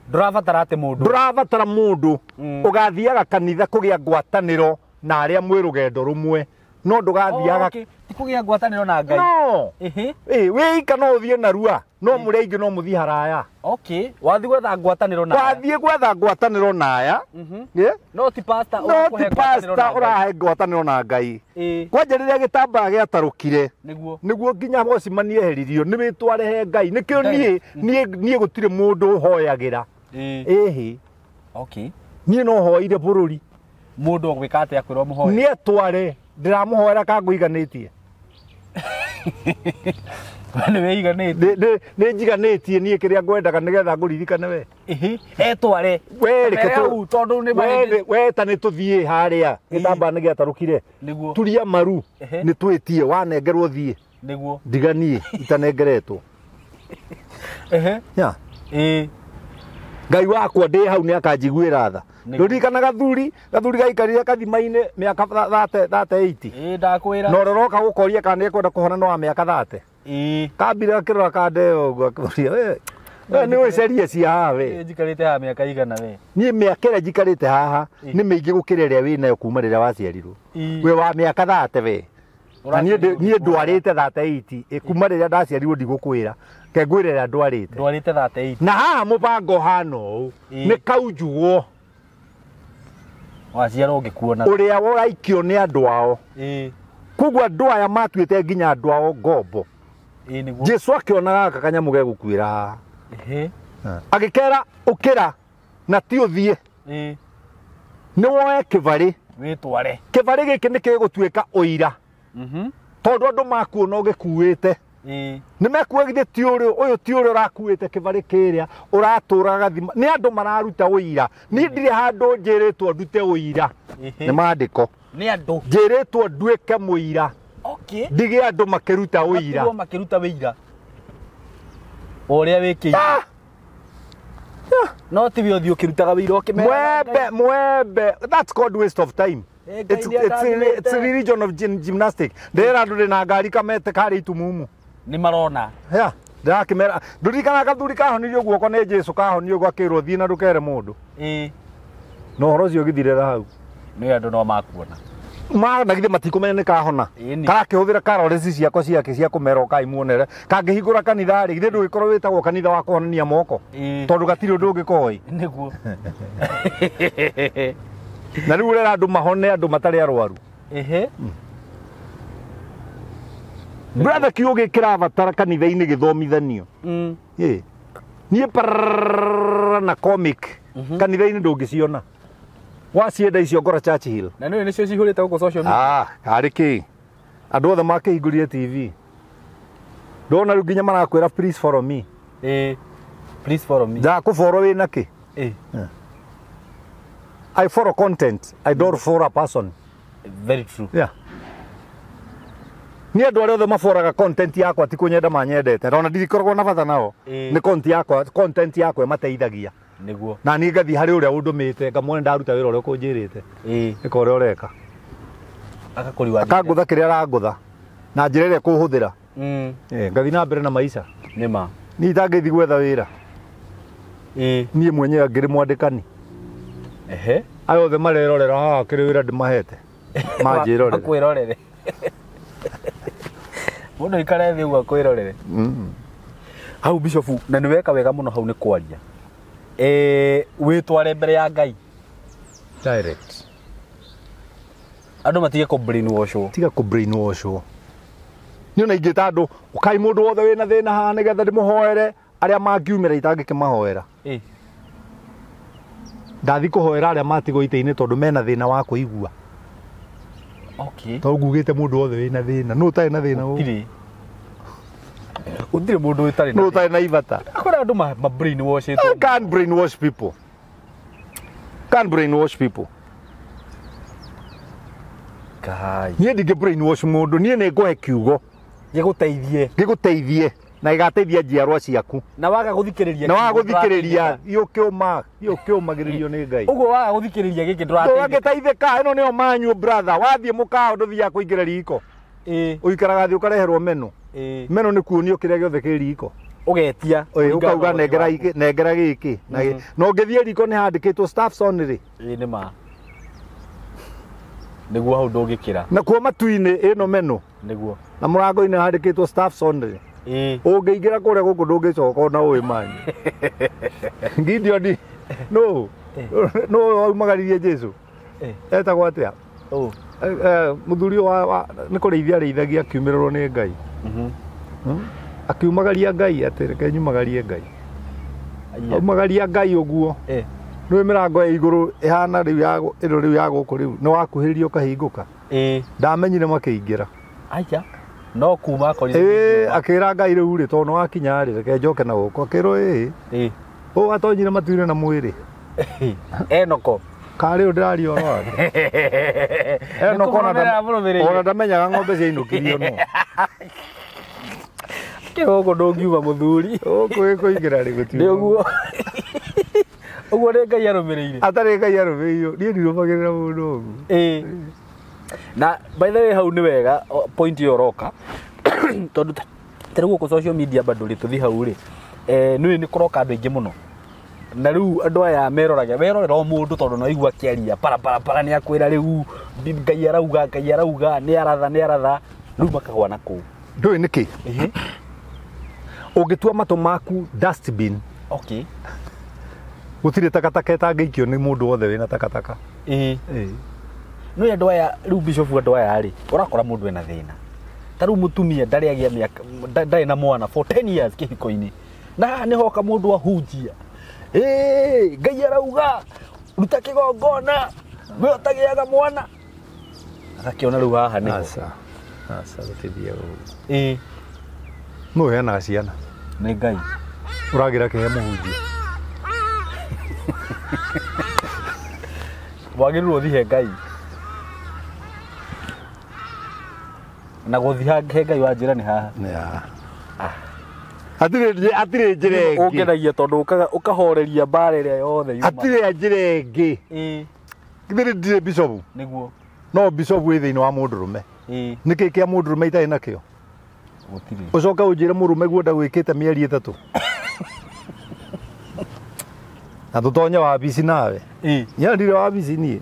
B: Ndũrabatara atĩ mũndũ.
A: Ndũrabatara mũndũ. Ũgathiaga kanitha kũgĩa ngwatanĩro na arĩa mwĩ rũgendo rũmwe. No ndũgathiaga.
B: Ti kũgĩa ngwatanĩro na Ngai.
A: No. Ĩĩ wĩika no ũthiĩ narua no mũrĩa aingĩ no mũthiĩ haraya.
B: Okay. Wathiĩ gwetha ngwatanĩro na aya.
A: Wathiĩ gwetha ngwatanĩro na aya.
B: No ti pastor
A: ũrahe ngwatanĩro na Ngai. Kwanja rĩrĩa gĩtambaya gĩatarũkire nĩguo nginya Bocimani eheririo nĩ wĩtware he Ngai. Nĩkĩo niĩ gũtirĩ mũndũ ũhoyagĩra. Ĩhĩ.
B: Okay.
A: Niĩ no hoire bũrũri.
B: Mũndũ ũgwĩka atĩa kwĩrwo mũhoe?
A: Nĩ etware ndĩramũhoera ka ngũiganĩtie.
B: Nĩ wĩiganĩtie.
A: Nĩ njiganĩtie niĩ kĩrĩa ngwendaga nĩgetha ngũririkane we.
B: Etware.
A: We reke
B: tondũ nĩ
A: we ta nĩ tũthiĩ harĩa gĩtambaya nĩ gĩatarũkire.
B: Nĩguo.
A: Turia maru nĩ twĩtie wanengerwo thiĩ.
B: Nĩguo.
A: Ndiganie itanengeretwo. Yeah.
B: Ĩĩ.
A: Ngai wakwa ndĩ hau nĩ akanjiguĩra tha. Ndũririkana gathuri gaikarire kathima-inĩ mĩaka 38.
B: Ĩĩ ndakwĩra.
A: Na ũrĩa ũroka gũkoria kana nĩekwenda kũhona no wa mĩaka 30.
B: Ĩĩ.
A: Kambire akĩrora kandeo ũguo akĩũria we nĩ ũcerie cia haha we.
B: Ĩĩ njikarĩte haha mĩaka igana we.
A: Niĩ mĩaka ĩrĩa njikarĩte haha nĩ mĩingĩ gũkĩra ĩrĩa wĩnayo kuma rĩrĩa waciarirwo. We wa mĩaka 30 we. Na niĩ ndwarĩte 38 kuma rĩrĩa ndaciarirwo ndigũkwĩra. Ke ngwĩre ĩrĩa ndwarĩte.
B: Ndwarĩte 38.
A: Na haha mũbango ũhana ũũ nĩ kaunjugwo.
B: Waciarwo ũngĩkuona.
A: Ũrĩa ũraikio nĩ andũ ao. Koguo andũ aya matuĩte nginya andũ ao ngombo.
B: Ĩĩ nĩguo.
A: Jesu akĩona gaka kanyamũ gegũkuĩra haha. Agĩkera ũkĩra na ti ũthiĩ. Nĩ woe kĩbarĩ.
B: Wĩtware.
A: Kĩbarĩ gĩkĩ nĩ gĩgũtuĩka ũira. Tondũ andũ makuona ũgĩkuĩte. Nĩ mekuga githĩ ti ũrĩa ũyũ ti ũrĩa ũrakuĩte kĩbarĩ kĩrĩa ũratũraga gathima. Nĩ andũ mararuta ũira. Niĩ ndirĩ handũ njĩrĩtwo ndute ũira. Nĩ maandĩko.
B: Nĩ andũ.
A: Njĩrĩtwo nduĩke mũira.
B: Okay.
A: Ndige andũ makĩruta ũira.
B: Matigwo makĩruta ũira. Ũrĩa wĩkĩire. No ti we ũthiĩ ũkĩrutaga ũira ũkĩmeraga.
A: Mwembe mwembe. That's called waste of time. It's a religion of gymnastics. Ndĩra andũ ndĩ na ngari kamete karĩ itumumu.
B: Nĩ marona.
A: Yeah. Ndĩrakĩmera ndũririkanaga gathuri kahonirio guoko nĩ Jesu kahonirio ũguo akĩrwo thiĩ na ndũkere mũndũ.
B: Ĩĩ.
A: Na ũhoro ũcio ũgĩthirĩra hau.
B: Nĩ andũ no makuona.
A: Ma na githĩ matikumenya nĩ kahona.
B: Ĩni.
A: Karakĩhũthĩra calories ciakwa ciake cia kũmera ũkai muonere. Kangĩhingũra kanitha rĩ, githĩ ndũgĩkorwo wĩtagwo kanitha wa kũhonania moko.
B: Ĩĩ.
A: Tondũ gatirĩ ũndũ ũngĩ koĩ.
B: Nĩguo.
A: Na rĩu ũrera andũ mahone andũ matarĩ arwaru.
B: Ehe.
A: Brother, kiugo gĩkĩ kĩrabatara kanitha-inĩ gĩthomithanio. Ĩĩ. Niĩ parararara na comic kanitha-inĩ ndũngĩciona. Wacienda icio ngora Churchill.
B: Na nĩũĩ nĩcio cihũrĩte gũkũ social media.
A: Ah, harĩ kĩ? Andũ othe makĩhingũrire TV. Ndona rĩu nginya marakwĩra please follow me.
B: Ĩĩ. Please follow me.
A: Ndakũfollow wĩna kĩ?
B: Ĩĩ.
A: I follow content. I don't follow a person.
B: Very true.
A: Yeah. Niĩ andũ arĩa othe maboraga content yakwa ti kũnyenda manyendete. Na ona ndikoragwo na bata nao.
B: Ĩĩ.
A: Nĩ content yakwa, content yakwa ĩmateithagia.
B: Nĩguo.
A: Na niĩ ngathiĩ harĩ ũrĩa ũndũmĩte ngamwona ndaruta wĩra ũrĩa ũkũnjĩrĩte.
B: Ĩĩ.
A: Ĩka ũrĩa ũreka.
B: Akakũriwa.
A: Akangũtha kĩrĩa arangũtha na njĩra ĩrĩa ekũhũthĩra. Ĩĩ, ngathiĩ na mbere na maica.
B: Nĩ ma.
A: Niĩ itangĩthiĩ gwetha wĩra.
B: Ĩĩ.
A: Niĩ mwenyewe ngĩrĩ mwandĩkani.
B: Ehe.
A: Aya othe marerorera haha kĩrĩ wĩra ndĩmahete. Manjĩrorere.
B: Akwĩrorere. Mũndũ aikare thĩ ũguo akwĩrorere. Hau Bishop, na nĩ weka wega mũno hau nĩ kwaria. Wĩtware mbere ya Ngai.
A: Direct.
B: Andũ matige kũ brainwash-wo.
A: Tiga kũ brainwash-wo. Niĩ ona ingĩta andũ, ũkai mũndũ wothe wĩna thĩna haha nĩgetha ndĩmũhoere, arĩa mangiumĩra itangĩkĩmahoera.
B: Ĩĩ.
A: Ndathi kũhoera arĩa matigwo itĩ-inĩ tondũ mena thĩna wa kũigua.
B: Okay.
A: Tondũ ngugĩte mũndũ wothe wĩna thĩna. Nũ ũtarĩ na thĩna gũkũ?
B: Gũtirĩ. Gũtirĩ mũndũ ũtarĩ na
A: Nũ ũtarĩ na ibata?
B: Kũrĩ andũ ma brainwash-ĩtwo.
A: I can't brainwash people. Can't brainwash people.
B: Kai.
A: Niĩ ndingĩ brainwash mũndũ, niĩ nĩ ngũhe kiugo
B: Gĩgũteithie.
A: gĩgũteithie na gĩgateithia njiarwa ciaku.
B: Na waga gũthikĩrĩria.
A: Na waga gũthikĩrĩria thiĩ ũkĩũma, thiĩ ũkĩũmagĩrĩrio nĩ Ngai.
B: Ũguo waga gũthikĩrĩria gĩkĩ ndũrateithĩka.
A: Ndũngĩteithĩka, ĩno nĩyo manyu brother. Wathiĩ mũkawa ndũthiaga kũingĩra riko.
B: Ĩĩ.
A: Ũikaraga thĩ ũkareherwo menu.
B: Ĩĩ.
A: Menu nĩ kuonio kĩrĩa gĩothe kĩ riko.
B: Ũgetia.
A: Ĩĩ, ũkauga nengera nengera gĩkĩ. Na na ũngĩthiĩ riko nĩ handĩkĩtwo staffs only.
B: Ĩĩ nĩ ma. Nĩguo hau ndũngĩkĩra.
A: Na kuo matu-inĩ ĩno menu.
B: Nĩguo.
A: Na mũrango-inĩ handĩkĩtwo staffs only.
B: Ĩĩ.
A: Ũngĩingĩra kũrĩa gũkũ ndũngĩcoka ona ũĩ manyu. Gideon no no waumagaririe Jesu. Etagwo atĩa?
B: Ũ.
A: Mũthuri wa nĩ kũrĩithia arĩithagia akiumĩrĩrwo nĩ Ngai. Akiumagaria Ngai atĩ reke nyumagarie Ngai. Aumagaria Ngai ũguo. Nĩũĩ mĩrango ya igũrũ ĩhana rĩu ya ĩno rĩu ya gũkũ rĩu nĩ wakuhĩrĩria ũkahingũka. Ndamenyire makĩingĩra.
B: Aja. No kuma akorire.
A: Ĩĩ, akĩra Ngai rĩu rĩ tondũ nĩ wakinya rĩ reke njoke na gũkũ. Akĩrwo ĩĩ.
B: Ĩĩ.
A: Ũũ atonyire matu-inĩ na mwĩrĩ.
B: Enoko.
A: Karĩ ũyũ ndĩraria ũhoro wake. Enoko ona ndamenyaga ng'ombe ciainũkirio no.
B: Kĩgũkũ ndũngiuma mũthuri.
A: Gũkũ ĩkũingĩra rĩ gũtiuma.
B: Nĩ ũguo. Ũguo nĩ Ngai arũmĩrĩire.
A: Atarĩ Ngai arũmĩrĩire. Niĩ ndirũmagĩrĩra mũndũ ũguo.
B: Ĩĩ. Na by the way hau nĩ wega point ĩyo ũroka. Tondũ ta rĩu gũkũ social media bado rĩ tũthiĩ hau rĩ. Nĩũĩ nĩ kũroka andũ aingĩ mũno. Na rĩu andũ aya meroragia, werorera o mũndũ tondũ no aigua akĩaria para para para nĩ akwĩra rĩu Ngai arauga, Ngai arauga, nĩ aratha, nĩ aratha. Rĩu makagwa na kũu.
A: Ndũĩ nĩkĩ? Ũngĩtua matũ maku dustbin.
B: Okay.
A: Gũtirĩ takataka ĩtangĩikio nĩ mũndũ wothe wĩna takataka.
B: Ĩĩ. Nĩũĩ andũ aya rĩu Bishop andũ aya rĩ, ũrakora mũndũ ena thĩna. Ta rĩu mũtumia ndarĩ agĩa mĩaka, ndarĩ na mwana for 10 years kĩhiko-inĩ. Na haha nĩ hoka mũndũ ahunjia. Ĩĩ, Ngai arauga, ruta kĩgongona, we ũtagĩaga mwana. Agakĩona rĩu haha nĩho.
A: Aca. Aca gũtithiaga ũguo.
B: Ĩĩ.
A: Nũ ũheanaga ciana?
B: Nĩ Ngai.
A: Ũragĩra kĩhe mũhunjia.
B: Wagĩrĩirwo ũthiĩ he Ngai. Na gũthiĩ he Ngai wa njĩra nĩ haha.
A: Yeah. Hatirĩ njĩra ĩngĩ.
B: Ũngenagia tondũ ũkahoreria mbara ĩrĩa yothe yuma.
A: Hatirĩ njĩra ĩngĩ.
B: Ĩĩ.
A: Githĩ ndirĩ bishop?
B: Nĩguo.
A: No bishop wĩ thĩinĩ wa mũndũrũme.
B: Ĩĩ.
A: Nĩkĩ kĩa mũndũrũme itarĩ nakĩo?
B: Gũtirĩ.
A: Ũcoke ũnjĩre mũrũme guo ndagwĩkĩte mĩeri 3. Na tũtonye wabici nawe. Niĩ ndirĩ wabici niĩ.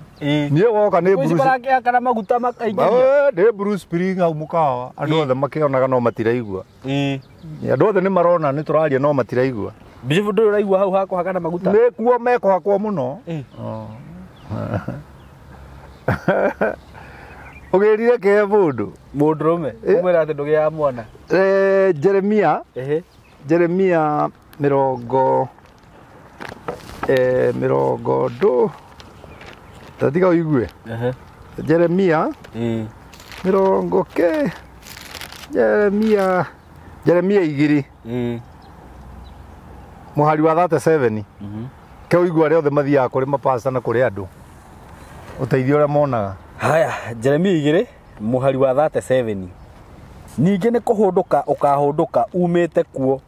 A: Niĩ woka nĩ
B: Bruce. Marakĩhakana maguta makaingĩria.
A: Nĩ Bruce Spring hau mũkawa. Andũ othe makĩonaga no matiraigua. Andũ othe nĩ marona nĩ tũraria no matiraigua.
B: Bishop ndũrĩ ũraigua hau hakũhakana maguta.
A: Nĩ kuo mekũhakwo mũno. Ũgĩrire kĩhe mũndũ.
B: Mũndũrũme ũmwĩra atĩ ndũgĩaga mwana.
A: Jeremia. Jeremia mĩrongo mĩrongo ndũ tatiga ũigue. Jeremia mĩrongo ke Jeremia Jeremia 2 mũhari wa 37 ke ũigue arĩa othe mathiaga kũrĩ mapasta na kũrĩ andũ ũteithio ũrĩa monaga.
B: Haya, Jeremia 2 mũhari wa 37. Ningĩ nĩ kũhũndũka ũkahũndũka umĩte kuo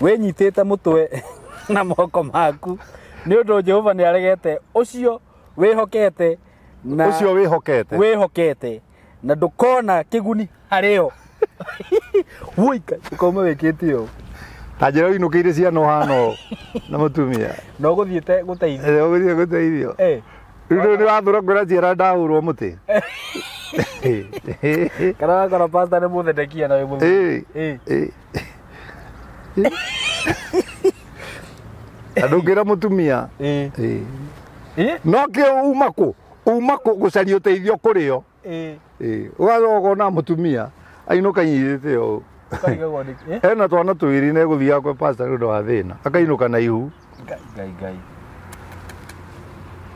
B: wĩnyitĩte mũtwe na moko maku nĩ ũndũ Jehova nĩ aregete ũcio wĩhokete na
A: ũcio wĩhokete
B: wĩhokete na ndũkona kĩguni harĩo. Wũika ũkauma wĩkĩte ũũ
A: ta njĩra ũinũkĩire ciana ũhana ũũ na mũtumia
B: na ũgũthiĩte gũteithio.
A: Ũgũthiĩ gũteithio. Rĩu nĩ wathũra kwĩra ciana ndahũrwo mũtĩ.
B: Kana wakora pastor nĩ mũthendekia na wĩ mũthuri.
A: Andũ ngĩra mũtumia. No kĩ uma kũ? Uma kũ gũcaria ũteithio kũrĩo. Ũgacoka ũkona mũtumia ainũka anyitĩte ũũ. Ena twana twĩrĩ na egũthiaga kwĩ pastor nĩ ũndũ wa thĩna. Akainũka na ihu.
B: Ngai ngai ngai.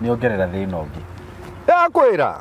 B: Nĩ ongerera thĩna ũngĩ.
A: Yakwĩra.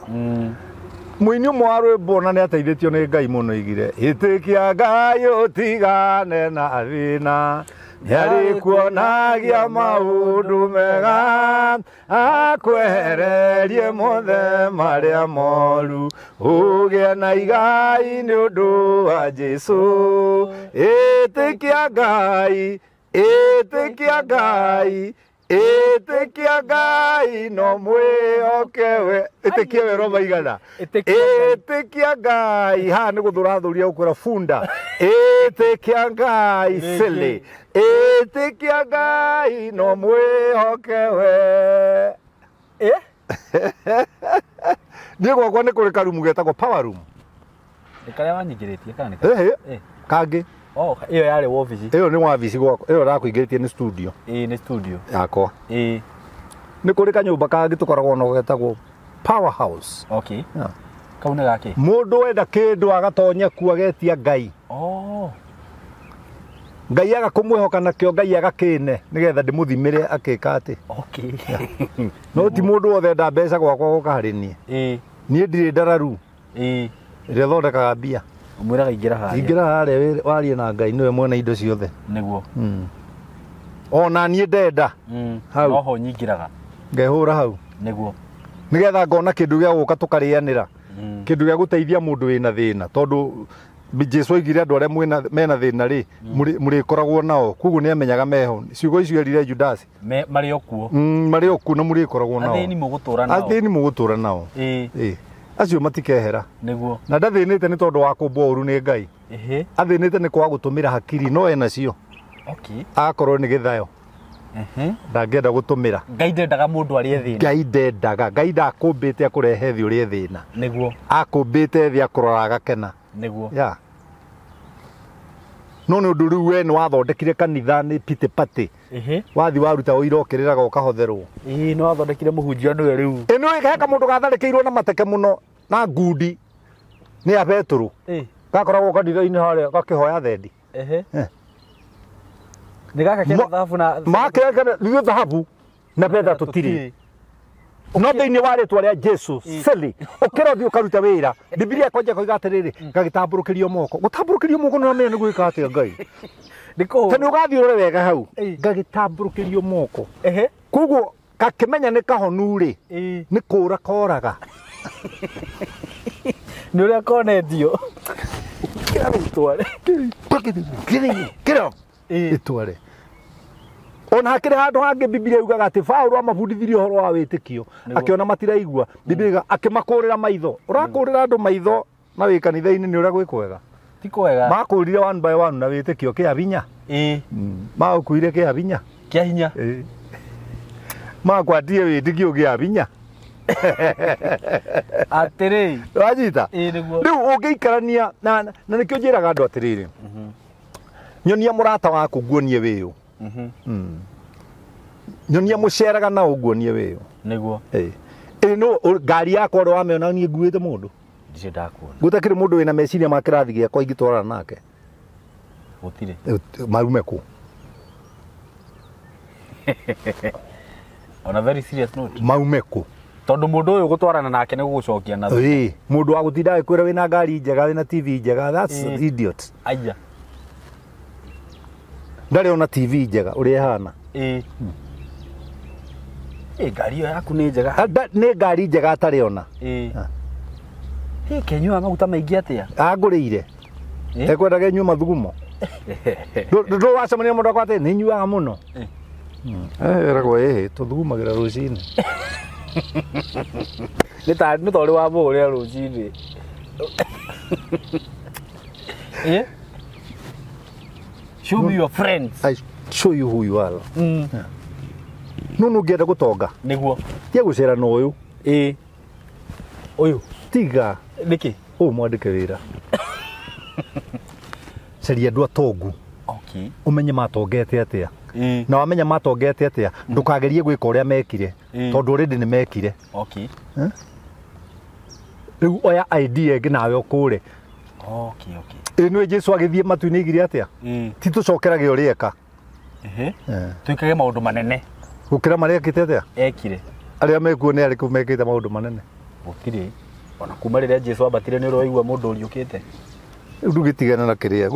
A: Mũini ũmwe wa rwĩmbo na nĩ ateithĩtio nĩ Ngai mũno igire. Ĩtĩkia Ngai ũtigane na thĩna. Nĩarĩkuonagia maũndũ mega akwehererie mothe marĩa moru ũgĩe na igai nĩ ũndũ wa Jesũ. Ĩtĩkia Ngai, ĩtĩkia Ngai, ĩtĩkia Ngai no mwĩhoke we. Ĩtĩkia we roma igana. Ĩtĩkia Ngai haha nĩ gũthũrathũria gũkwĩra bunda. Ĩtĩkia Ngai sele. Ĩtĩkia Ngai no mwĩhoke we. Niĩ gwakwa nĩ kũrĩ karumu getagwo power room.
B: Nĩ karĩa wanyingĩrĩtie kana nĩ karĩa?
A: Kangĩ.
B: Oh, ĩyo yarĩ wabici.
A: Ĩyo nĩ wabici gwakwa. Ĩyo ndakũingĩrĩtie nĩ studio.
B: Nĩ studio
A: yakwa. Nĩ kũrĩ kanyũmba kangĩ tũkoragwo nako getagwo power house.
B: Okay. Kau nĩ gakĩ?
A: Mũndũ wenda kĩndũ agatonya kuo agetia Ngai. Ngai agakũmwĩhoka nakĩo Ngai agakĩne nĩgetha ndĩmũthimĩre akĩka atĩ.
B: Okay.
A: No ti mũndũ wothe enda mbeca gwakwa gũka harĩ niĩ. Niĩ ndirĩ ndararu. Ĩrĩa thondekaga mbia.
B: Ũmwĩraga ingĩra harĩa.
A: Ingĩra harĩa warie na Ngai nĩwe mwene indo ciothe.
B: Nĩguo.
A: Ona niĩ ndenda. Hau.
B: Noho nyingĩraga.
A: Ngehũra hau.
B: Nĩguo.
A: Nĩgetha ngona kĩndũ gĩa gũka tũkarĩanĩra. Kĩndũ gĩa gũteithia mũndũ wĩna thĩna tondũ Jesũ oigire andũ arĩa mena thĩna rĩ mũrĩkoragwo nao koguo nĩ amenyaga meho. Ciugo icio erire Judasi.
B: Marĩ o kuo.
A: Marĩ o kuo na mũrĩkoragwo nao.
B: Athĩni mũgũtũra nao.
A: Athĩni mũgũtũra nao. Acio matikehera.
B: Nĩguo.
A: Na ndathĩnĩte nĩ tondũ wa kũmbwo ũru nĩ Ngai. Athĩnĩte nĩ kwaga gũtũmĩra hakiri no ena cio. Akorwo nĩ gĩthayo. Ndangĩenda gũtũmĩra.
B: Ngai ndendaga mũndũ arĩe thĩna.
A: Ngai ndendaga. Ngai ndakũmbĩte akũrehe thĩ ũrĩe thĩna.
B: Nĩguo.
A: Akũmbĩte thĩ akũrora agakena.
B: Nĩguo.
A: Ya. No nĩ ũndũ rĩu we nĩ wathondekire kanitha nĩ pity party. Wathi waruta ũira ũkĩrĩraga ũkahotherwo.
B: Nĩ wathondekire mũhunjia nĩwe rĩu.
A: Nĩ he kamũndũ gatharĩkĩirwo na mateke mũno na ngundi nĩ a Betũrũ. Gakoragwo kanitha-inĩ harĩa gakĩhoya thendi.
B: Nĩ gaka kena thahabu na
A: makĩrĩa thahabu na betha tũtirĩ. No thĩinĩ wa rĩtwa rĩa Jesũ seli ũkĩra ũthiĩ ũkaruta wĩra. Bibilia kwanja koiga atĩrĩrĩ gagĩtambũrũkĩrio moko. Gũtambũrũkĩrio moko nĩ ũramenya nĩ gwĩka atĩa Ngai.
B: Nĩ kũhũra.
A: Ta nĩ ũgathiĩ ũrore wega hau. Gagĩtambũrũkĩrio moko. Koguo gakĩmenya nĩ kahonu rĩ nĩ kũra koraga.
B: Nĩ ũrĩa konetio. Kĩra rĩtware.
A: Kĩra ĩtware. Ona hakĩrĩ handũ hangĩ Bibilia yugaga atĩ Paũlũ amabundithirie ũhoro wa wĩtĩkio akĩona matiraigua. Bibilia akĩmakũrĩra maitho. Ũrakũrĩra andũ maitho na wĩ kanitha-inĩ nĩ ũrĩa gwĩ kwega.
B: Ti kwega.
A: Makũrire one by one na wĩtĩkio kĩa hinya. Maũkuire kĩa hinya.
B: Kĩa hinya.
A: Makwatie wĩtĩkio ũgĩa binya.
B: Atĩrĩ.
A: Wanyita?
B: Ĩĩ nĩguo.
A: Rĩu ũngĩikarania na nĩkĩo njĩraga andũ atĩrĩrĩ. Nyonia mũrata waku nguonie wĩyũ. Nyonia mũceraga na ũguonie wĩyũ.
B: Nĩguo.
A: Ĩĩ. Ĩĩ no ngari yakwa ũrĩa wamĩona niĩ nguĩte mũndũ.
B: Ndirĩ ndakuona.
A: Gũtakĩrĩ mũndũ wĩna meciria ma kĩrathi gĩakwa ingĩtwarana nake.
B: Gũtirĩ.
A: Marume kũ?
B: On a very serious note.
A: Maume kũ?
B: Tondũ mũndũ ũyũ gũtwarana nake nĩ gũgũcokia na thutha.
A: Ĩĩ, mũndũ wa gũtinda agĩkwĩra wĩna ngari njega wĩna TV njega, that's idiot.
B: Aya.
A: Ndarĩ ona TV njega ũrĩa ĩhana.
B: Ĩĩ. Ĩĩ ngari ĩyo yaku nĩ njega.
A: Nĩ ngari njega atarĩ ona.
B: Ĩĩ. Ĩĩ kenyuaga maguta maingĩ atĩa?
A: Angũrĩire. Ekwendaga nyue mathugumo. Ndũ wacemania na mũndũ akwa atĩ nĩ nyuaga mũno. Eragwo ĩhĩ tũthugumagĩra rũcinĩ.
B: Nĩ ta nĩ ta ũrĩ wa mũhũrĩra rũcinĩ. Ĩĩ. Show me your friends.
A: I show you who you are. No nũngĩenda gũtonga.
B: Nĩguo.
A: Tiga gũcera na ũyũ.
B: Ĩĩ. Ũyũ.
A: Tiga.
B: Nĩkĩ?
A: Ũyũ mwandĩke wĩra. Caria andũ atongu.
B: Okay.
A: Ũmenye matongete atĩa.
B: Ĩĩ.
A: Na wamenya matongete atĩa, ndũkagerie gwĩka ũrĩa mekire.
B: Ĩĩ.
A: Tondũ already nĩ mekire.
B: Okay.
A: Rĩu oya idea ĩngĩ nawe ũkũre.
B: Okay, okay.
A: Ĩĩ nĩ Jesu agĩthiĩ matu-inĩ aigire atĩa?
B: Ĩĩ.
A: Ti tũcokerage ũrĩa eka.
B: Ehe. Twĩkage maũndũ manene.
A: Gũkĩra marĩa ekĩte atĩa?
B: Ekire.
A: Arĩa mekuo nĩ arĩkũ mekĩte maũndũ manene?
B: Gũtirĩ. Ona kuma rĩrĩa Jesu ambatire nĩ ũraigua mũndũ ũriũkĩte.
A: Rĩu ndũgĩtigana na kĩrĩa.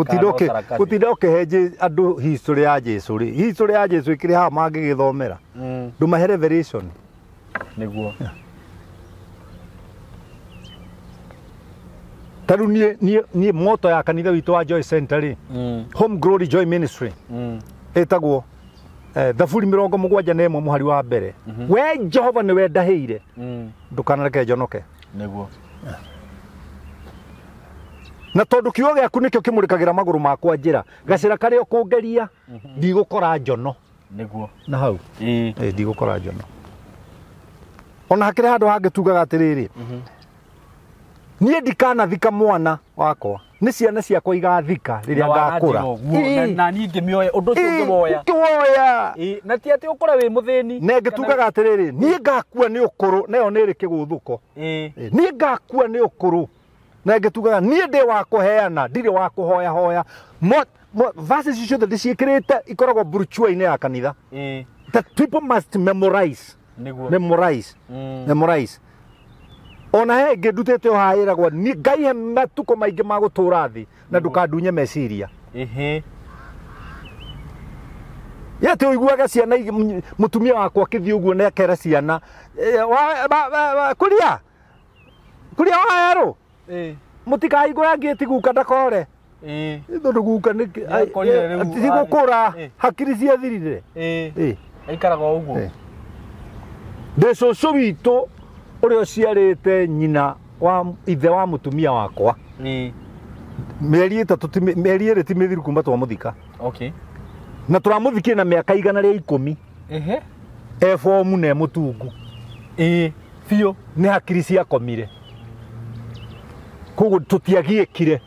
A: Gũtinda ũkĩhe andũ history ya Jesu rĩ. History ya Jesu ĩkĩrĩ haha mangĩgĩthomera. Ndũmahe revelation.
B: Nĩguo.
A: Ta rĩu niĩ motto ya kanitha witũ wa Joy Center rĩ, Home Glory Joy Ministry, ĩtagwo Thaburi 71 mũhari wa mbere. We Jehova nĩwe ndahĩire, ndũkanareke njonoke.
B: Nĩguo.
A: Na tondũ kiugo gĩaku nĩkĩo kĩmũrĩkagĩra magũrũ makwa njĩra, gacĩra karĩa ũkũngeria ndigũkora njono.
B: Nĩguo.
A: Na hau.
B: Ĩĩ.
A: Ndigũkora njono. Ona hakĩrĩ handũ hangĩ tugaga atĩrĩrĩ, niĩ ndikanathika mwana wakwa, nĩ ciana ciakwa igathika rĩrĩa ngakũra.
B: Na niĩ ngĩmĩoya ũndũ ũcio ngĩwoya.
A: Ngĩwoya.
B: Na ti atĩ ũkũre wĩ mũthĩni.
A: Na ngĩtugaga atĩrĩrĩ, niĩ ngakua nĩ ũkũrũ, nayo nĩ ĩrĩ kĩgũthũko. Niĩ ngakua nĩ ũkũrũ. Na ngĩtugaga niĩ ndĩ wa kũheana, ndirĩ wa kũhoya hoya. Verses icio ciothe ndĩciĩkĩrĩte ikoragwo brochure-inĩ ya kanitha. That people must memorize.
B: Nĩguo.
A: Memorize. Memorize. Ona he ngĩ ndutĩte o haha ĩragwo Ngai he matukũ maingĩ ma gũtũra thĩ na ndũkandunye meciria.
B: Ĩhĩ.
A: Yete ũiguaga ciana mũtumia wakwa akĩthiĩ ũguo na akera ciana kũria kũria waerũ mũtikahingũra ngĩti guka ndakore. Tondũ guka nĩ gũkũra hakiri ciathirire.
B: Aikaraga o ũguo.
A: Ndĩ cũcũ witũ ũrĩa ũciarĩte nyina wa ithe wa mũtumia wakwa. Mĩeri ĩtatũ mĩeri ĩrĩ ti mĩthiru kuma twamũthika.
B: Okay.
A: Na tũramũthikire na mĩaka 110.
B: Ehe.
A: E bomu na e mũtungu.
B: Ĩĩ, biũ.
A: Nĩ hakiri ciakomire. Koguo tũtiagiĩkire.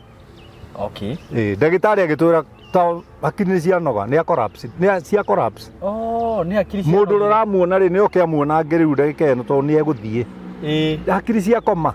B: Okay.
A: Ĩĩ, ndagĩtarĩ agĩtwĩra ta hakiri nĩ cianoga, nĩ a collapse, nĩ cia collapse.
B: Oh, nĩ hakiri cianoga.
A: Mũndũ ũrĩa ũramuona rĩ, nĩ oke amuona angĩ rĩu ndagĩka ĩno tondũ nĩ egũthiĩ.
B: Ĩĩ.
A: Hakiri ciakoma.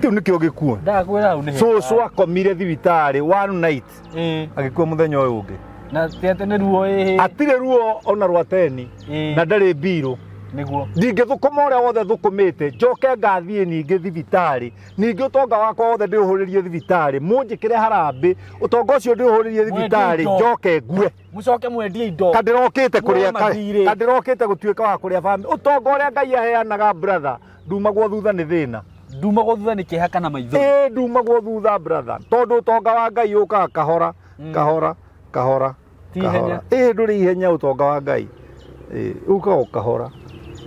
A: Kĩu nĩkĩo gĩkuo.
B: Ndakwĩra hau nĩ.
A: Cũcũ akomire thibitarĩ one night.
B: Ĩĩ.
A: Agĩkua mũthenya ũyũ ũngĩ.
B: Na ti atĩ nĩ ruo ĩhĩ.
A: Atirĩ ruo ona rwa teni. Na ndarĩ mbirũ.
B: Nĩguo.
A: Ndingĩthũkũma ũrĩa wothe thũkũmĩte, njoke ngathiĩ ningĩ thibitarĩ, ningĩ ũtonga wakwa wothe ndĩũhũrĩrie thibitarĩ, mũnjĩkĩre harambĩ, ũtonga ũcio ndĩũhũrĩrie thibitarĩ, njoke ngue.
B: Mũcoke mwendie indo.
A: Kandĩrokĩte kũrĩa kandĩrokĩte gũtuĩka wa kũrĩa bamĩrĩ. Ũtonga ũrĩa Ngai aheanaga brother, ndumagwo thutha nĩ thĩna.
B: Ndumagwo thutha nĩ kĩeha kana maitho.
A: Ĩĩ, ndumagwo thutha brother, tondũ ũtonga wa Ngai ũkaga kahora, kahora, kahora.
B: Ti ihenya.
A: Ĩĩ, ndũrĩ ihenya ũtonga wa Ngai. Ĩĩ, ũkaga o kahora.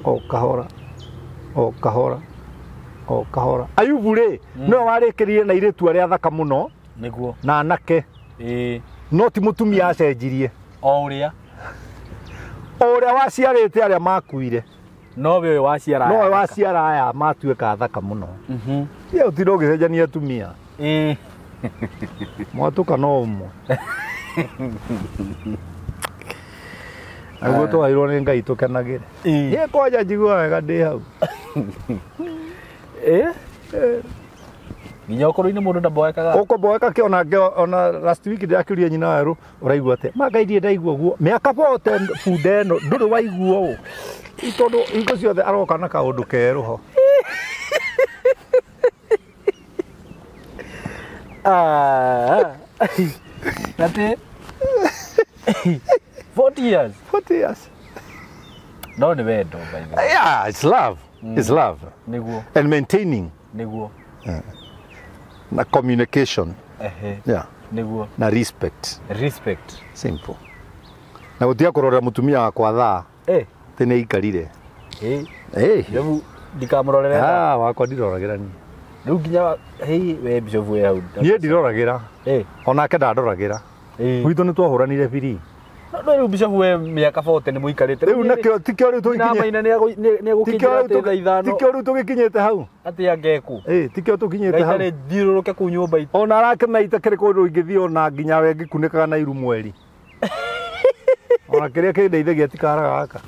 A: O kahora, o kahora, o kahora. Ayubu rĩ, nĩwe warĩkĩrire na airĩtu arĩa athaka mũno.
B: Nĩguo.
A: Na anake.
B: Ĩĩ.
A: No ti mũtumia acenjirie.
B: O ũrĩa.
A: Ũrĩa waciarĩte arĩa makuire.
B: Nowe ũyũ waciara.
A: Nowe waciara aya matuĩka thaka mũno. Ye ũtinda ũgĩcenjania atumia. Mwatũka no ũmwe. Nĩguo twaheirwo nĩ Ngai tũkenagĩre. Niĩ kwanja njiguaga wega ndĩ hau.
B: Nginya ũkũrũ-inĩ mũndũ ndamboekaga.
A: Ũkũmboeka kĩ ona ona last week ndĩrakĩũria nyina werũ ũraigua atĩa? Ma Ngai ndirĩ ndaigua ũguo. Mĩaka bote bunda ĩno ndũrĩ waigua ũũ. Tondũ hingo ciothe aroka na kaũndũ kerũ ho.
B: Ati 40 years.
A: 40 years.
B: No nĩ wendo by the way.
A: Yeah, it's love. It's love.
B: Nĩguo.
A: And maintaining.
B: Nĩguo.
A: Na communication. Yeah.
B: Nĩguo.
A: Na respect.
B: Respect.
A: Simple. Na gũtiga kũrora mũtumia wakwa thaa. Tĩ nĩ aikarire.
B: Rĩu ndikamũrorere thaa.
A: Wakwa ndiroragĩra niĩ.
B: Rĩu nginya we Bishop wĩ hau.
A: Niĩ ndiroragĩra. Onake ndandoragĩra. Gwitũ nĩ twahũranire biri.
B: No rĩu Bishop we mĩaka 40 nĩ mũikarĩte.
A: Rĩu nakĩo tikĩo rĩu tũgĩkinyĩte.
B: Maina nĩ egũkinyĩra atĩ thaa ithano.
A: Tikĩo rĩu tũgĩkinyĩte hau.
B: Atĩ angekũ.
A: Tikĩo tũkinyĩte hau.
B: Ngai thiũrũrũke kũu nyũmba itũ.
A: Ona arakĩmaita kĩrĩ kũndũ ingĩthiĩ ona nginya we ngĩkunĩkaga na iru mweri. Ona kĩrĩa kĩndeithagia ti kara gaka.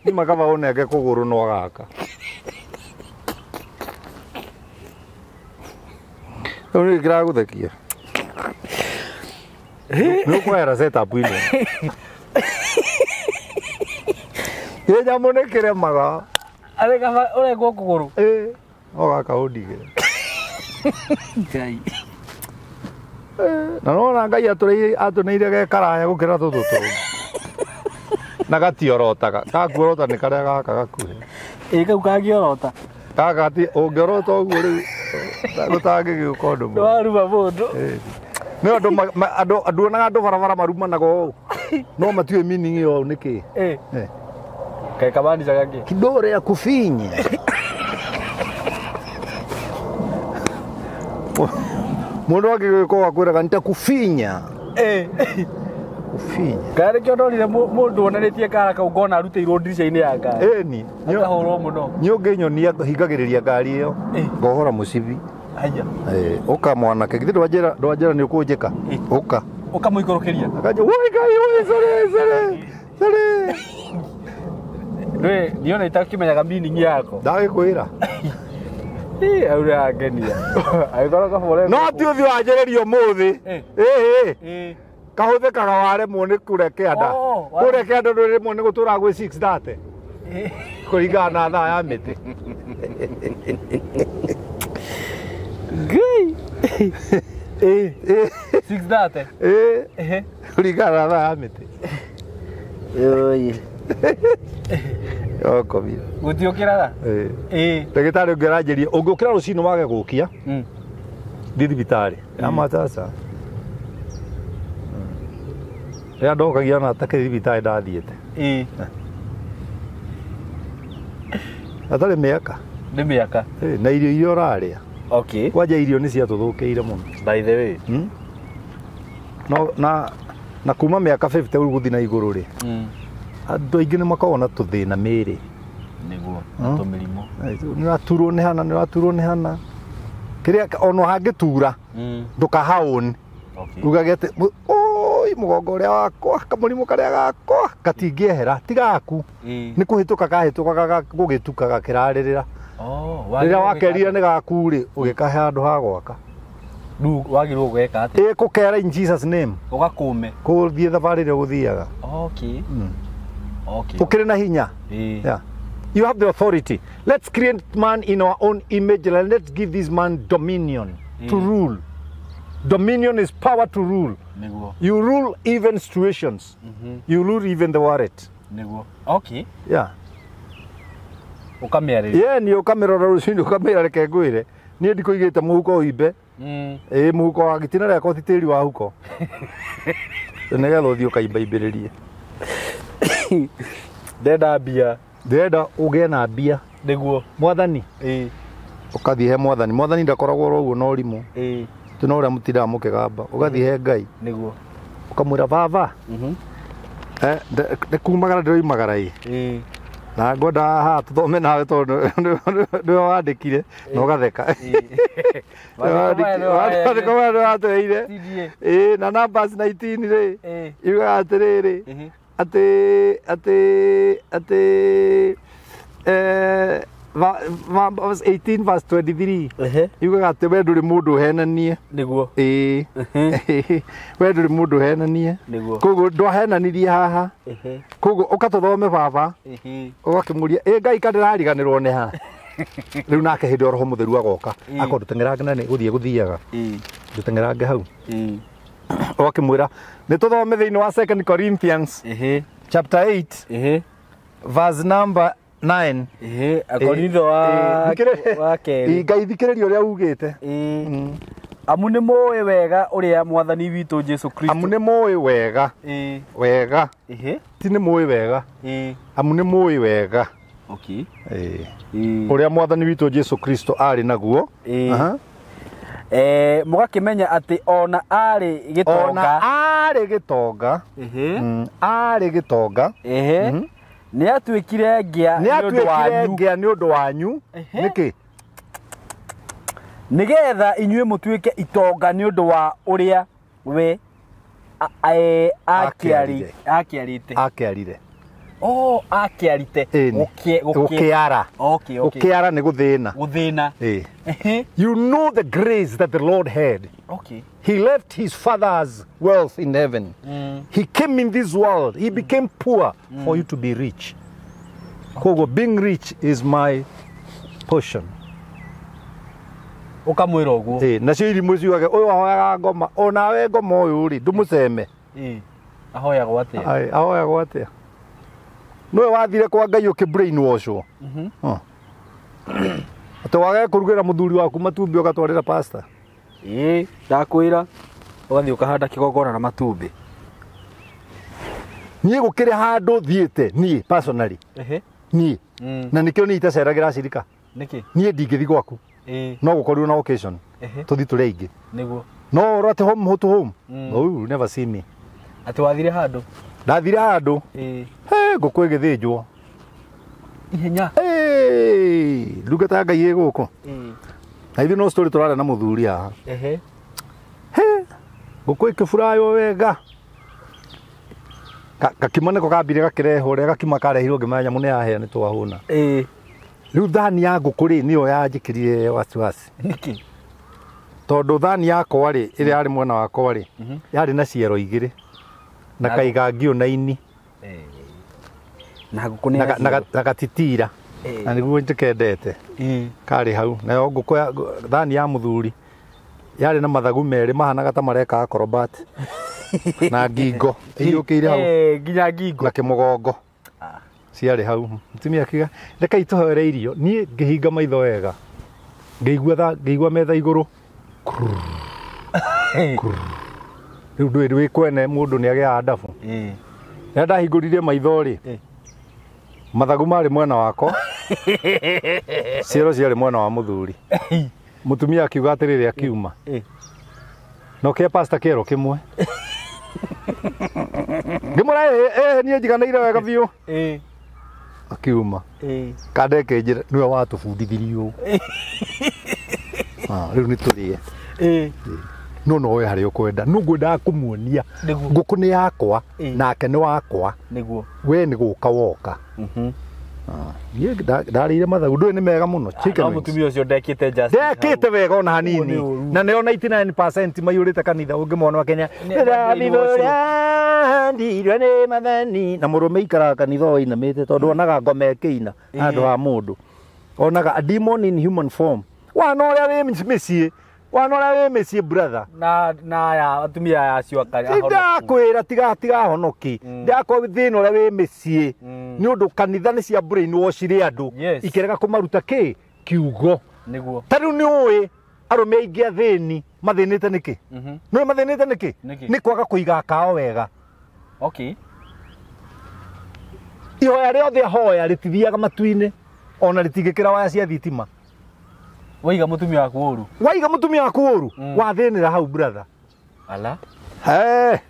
A: Nĩ makaba ũnenge kũgũrũ no gaka. Rĩu nĩ kĩragũthekia. Nĩ ũkwehera setup ĩno. Ĩ nyamũ nĩ kĩremaga.
B: Arĩ kaba ũrengwo kũgũrũ.
A: No gaka ũndigĩre.
B: Ngai.
A: Na nona Ngai atũneire ge karaya gũkĩra tũtũ tũngĩ. Na gatiorotaga. Gakuorota nĩ karĩa gaka gakuhĩ.
B: Kau kangĩorota.
A: Gaka ti ũngĩorota ũguo rĩu gũtangĩgĩũka ũndũ mũũru.
B: Nĩwaruma mũndũ.
A: Nĩ andũ nduonaga andũ barabara marumanaga ũũ. No matiũĩ meaning ĩyo nĩ kĩĩ.
B: Kaĩ kamanicaga kĩ?
A: Kidore ya kufinya. Mũndũ angĩgĩũka akwĩraga nitakufinya. Kufinya.
B: Kaĩ nĩkĩo ndonire mũndũ wonanĩtie kara kau ngona arutĩirwo ndirica-inĩ ya ngari.
A: Ĩni.
B: Akahũrwo mũno.
A: Niĩ ũngĩnyonia hingagĩrĩria ngari ĩyo. Ngohora mũcibi.
B: Haya.
A: Ũka mwanake githĩ ndwanjĩra nĩ ũkũnjĩka. Ũka.
B: Ũkamũikũrũkĩria.
A: Akanjĩra woi Ngai woi sorry sorry. Sorry.
B: Ndũĩ niona itakĩmenyaga meaning yako.
A: Ndagĩkwĩra.
B: Aurangenia. Agĩkorwo kabore.
A: No ti ũthiũ wanjĩrĩria ũmũthĩ. Kahũthĩkaga waremwo nĩ kũrĩa kĩanda. Kũrĩa kĩanda ndũrĩmwo nĩ gũtũra gwĩ 6:30. Kũringana na thaa ya mĩtĩ.
B: Ngai. 6:30.
A: Kũringana na thaa ya mĩtĩ.
B: Oi.
A: Okomire.
B: Gũtiũkĩraga?
A: Ndagĩtarĩ ũngĩ aranjĩria ũngĩũkĩra rũcinĩ wage gũkia thiĩ thibitarĩ. Amatasa. Rĩrĩa ndokagia ona atakĩrĩ thibitarĩ ndathiĩte. Atarĩ mĩaka.
B: Nĩ mĩaka.
A: Na irio iria ũrarĩa.
B: Okay.
A: Kwanja irio nĩ ciatũthũkĩire mũno.
B: By the way.
A: No na kuma mĩaka 50 rĩu gũthiĩ na igũrũ rĩ. Andũ aingĩ nĩ makoragwo na tũthĩna mĩĩrĩ.
B: Nĩguo, na tũmĩrimũ.
A: Nĩ ũraturwo nĩ hana, nĩ ũraturwo nĩ hana. Kĩrĩa ona hangĩtura ndũkahaũn. Ugage atĩ oi mũgongo ũrĩa wakwa, kamũrimũ karĩa gakwa gatingĩehera, ti gaku. Nĩ kũhĩtũka kahĩtũka gũgĩtuka gakĩrarĩrĩra. Rĩrĩa wakerire nĩ gaku rĩ, ũgĩkahe handũ ha gwaka.
B: Rĩu wagĩrĩirwo gwĩka atĩa?
A: Kũkera in Jesus name.
B: Ũgakũme.
A: Kũthiĩ thabarĩ ĩrĩa ũgũthiaga.
B: Okay. Okay.
A: Ũkĩrĩ na hinya. Yeah. You have the authority. Let's create man in our own image and let's give this man dominion to rule. Dominion is power to rule.
B: Nĩguo.
A: You rule even situations. You rule even the wallet.
B: Nĩguo. Okay.
A: Yeah.
B: Ũkamĩarĩria.
A: Yeah, nĩ ũkamĩrora rũcinĩ ũkamĩra reke ngwĩre. Niĩ ndikũigĩte mũhuko ũimbe. Mũhuko wa gĩtina rĩakwa ti tĩri wa huko. Nĩgetha ũthiĩ ũkaimbaimbĩrĩrie.
B: Ndenda mbia.
A: Ndĩrenda ũgĩe na mbia.
B: Nĩguo.
A: Mwathani. Ũkathiĩ he mwathani. Mwathani ndakoragwo oro ũguo na ũrimũ. Ti no ũrĩa mũtindaga mũkĩgamba. Ũgathiĩ he Ngai.
B: Nĩguo.
A: Ũkamwĩra baba. Nĩ kumagara ndĩroimagara ĩ na ngwenda haha tũthome nawe tondũ nĩwe wandĩkire na ũgatheka. Maandĩko maya nĩwatweire. Ĩ na Numbers 19 rĩ yugaga atĩrĩrĩ atĩ atĩ atĩ verse 18 verse 23 yugaga atĩ we ndũrĩ mũndũ ũhenanie.
B: Nĩguo.
A: Ĩĩ we ndũrĩ mũndũ ũhenanie.
B: Nĩguo.
A: Koguo ndwahenanirie haha. Koguo ũkatũthome baba ũgakĩmũria ĩ Ngai ka ndĩrariganĩrwo nĩ ha. Rĩu nake hĩndĩ ĩyo Roho Mũtheru agoka akorwo ndũteng'erange na nĩ gũthiĩ gũthiaga ndũteng'erange hau ũgakĩmwĩra nĩ tũthome thĩinĩ wa 2 Corinthians chapter 8 verse number 9.
B: Akorintho wa kerĩ.
A: Ngai thikĩrĩria ũrĩa ugĩte.
B: Amu nĩ mũĩ wega ũrĩa mwathani witũ Jesu Kristo.
A: Amu nĩ mũĩ wega. Wega. Ti nĩ mũĩ wega. Amu nĩ mũĩ wega.
B: Okay.
A: Ũrĩa mwathani witũ Jesu Kristo arĩ naguo.
B: Mũgakĩmenya atĩ ona arĩ gĩtonga.
A: Ona arĩ gĩtonga. Arĩ gĩtonga.
B: Nĩ atuĩkire ngĩa
A: nĩ ũndũ wanyu. Nĩkĩ?
B: Nĩgetha inyuĩ mũtuĩke itonga nĩ ũndũ wa ũrĩa we akĩarĩte.
A: Akĩarire.
B: Oh, akĩarite.
A: Gũkĩara.
B: Okay, okay.
A: Gũkĩara nĩ gũthĩna.
B: Gũthĩna.
A: You know the grace that the Lord had.
B: Okay.
A: He left his father's wealth in heaven. He came in this world. He became poor for you to be rich. Koguo being rich is my portion.
B: Ũkamwĩra ũguo.
A: Nacio irimũ ciugage ũyũ ahoyaga ngoma, onawe ngoma ũyũ rĩ ndũmũceme.
B: Ahoyagwo atĩa?
A: Ahoyagwo atĩa? Nĩwe wathire kwa Ngai ũkĩ brainwashwo. Atĩ wage kũrugĩra mũthuri waku matumbĩ ũgatwarĩra pastor.
B: Ĩĩ, ndakwĩra ũgathiĩ ũkahanda kĩgongona na matumbĩ.
A: Niĩ gũkĩrĩ handũ thiĩte niĩ personally. Niĩ. Na nĩkĩo niĩ itaceragĩra acirika.
B: Nĩkĩ?
A: Niĩ ndingĩthiĩ gwaku. No gũkorirwo na occasion. Tũthiĩ tũrĩ aingĩ.
B: Nĩguo.
A: No ũhoro atĩ home to home. No, you will never see me.
B: Atĩ wathire handũ?
A: Ndathire handũ. Ngũkũ ĩgĩthĩnjwo.
B: Ihenya.
A: Ndungata ya Ngai ĩ gũkũ. Na ithuĩ no story tũraria na mũthuri haha. Ngũkũ ĩkĩburaywo wega. Gakima nĩko kambire gakĩrehwo, ũrĩa gakima karehirwo ngĩmenya nyamũ nĩ yahĩa nĩ twahũna. Rĩu thani ya ngũkũ rĩ nĩyo yanjĩkĩrire wasiwasi.
B: Nĩkĩ?
A: Tondũ thani yakwa rĩ ĩrĩa yarĩ mwena wakwa rĩ yarĩ na ciero igĩrĩ na kaigangio na ini
B: na ngũkũ nĩ
A: na gatitira na nĩguo njĩkendete karĩ hau. Nayo ngũkũ thani ya mũthuri yarĩ na mathagu merĩ mahanaga ta mareka acrobat na ngingo iyũkĩire hau
B: nginya ngingo
A: na kĩmũgongo ciarĩ hau. Mũtumia akiuga reke itũhoere irio. Niĩ ngĩhinga maitho wega ngĩigua metha igũrũ rĩu ndũĩ wĩ kwene mũndũ nĩ agĩaga ndabu. Rĩrĩa ndahingũrire maitho rĩ mathagu marĩ mwena wakwa, ciero ciarĩ mwena wa mũthuri. Mũtumia akiuga atĩrĩrĩ akiuma no kĩa pastor kĩero kĩmwe. Ngĩmwĩra niĩ njiganĩire wega biũ. Akiuma kandeke njĩra nĩwe watũbundithirie ũũ. Rĩu nĩ tũrĩe. No no we harĩa ũkwenda no ngwendaga kũmuonia ngũkũ nĩ yakwa nake nĩ wakwa.
B: Nĩguo.
A: We nĩ gũka woka. Niĩ ndarĩire mathagu ndũĩ nĩ mega mũno. Chicken wings.
B: Mũtumia ũcio ndekĩte justice.
A: Ndekĩte wega ona hanini. Na nĩo 99% maiyũrĩte kanitha ũngĩmona wa Kenya. Ndĩrathirwo nĩ mathani. Na mũrũme ikaraga kanitha o inamĩte tondũ onaga ngoma ĩkĩina handũ ha mũndũ. Onaga a demon in human form. Wana ũrĩa wĩ mĩciĩ. Wana ũrĩa wĩ mĩciĩ brother.
B: Na ya atumia aya acio
A: ndakwĩra tigahonoki. Ndakwa thĩna ũrĩa wĩ mĩciĩ nĩ ũndũ kanitha nĩ cia brainwash rĩ andũ ikĩrega kũmaruta kĩ kiugo.
B: Nĩguo.
A: Ta rĩu nĩ ũĩ arũme aingĩ athĩni mathĩnĩte nĩkĩ? Nĩ ũĩ mathĩnĩte nĩkĩ? Nĩ kwaga kũiga kao wega.
B: Okay.
A: Ihoya rĩothe ahoya rĩtithiaga matu-inĩ ona rĩtingĩkĩra waya cia thitima.
B: Waiga mũtumia waku ũru.
A: Waiga mũtumia waku ũru. Wathĩnĩra hau brother.
B: Ala.
A: He.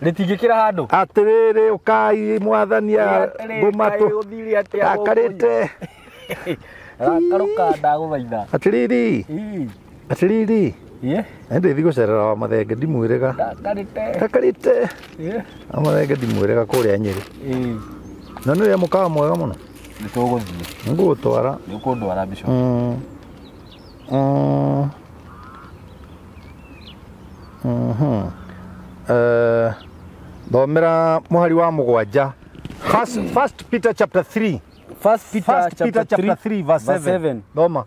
B: Rĩtingĩkĩra handũ.
A: Atĩrĩrĩ ũkai mwathani ngũmatũ.
B: Ũthire atĩa?
A: Ndakarĩte.
B: Rakarũka ndagũthaitha.
A: Atĩrĩrĩ. Atĩrĩrĩ.
B: Ye.
A: Ndĩthi gũcerera wa mathenge ndimwĩrĩga.
B: Ndakarĩte.
A: Ndakarĩte.
B: Ye.
A: Wa mathenge ndimwĩrĩga kũrĩa Nyĩrĩ. Na nĩ ũrĩa mũkawa mwega mũno.
B: Nĩ tũgũthiĩ.
A: Ngũgũtwara.
B: Nĩ ũkũndwara Bishop.
A: Thomera mũhari wa 7. First Peter chapter 3.
B: First Peter
A: chapter 3 verse 7. Thoma.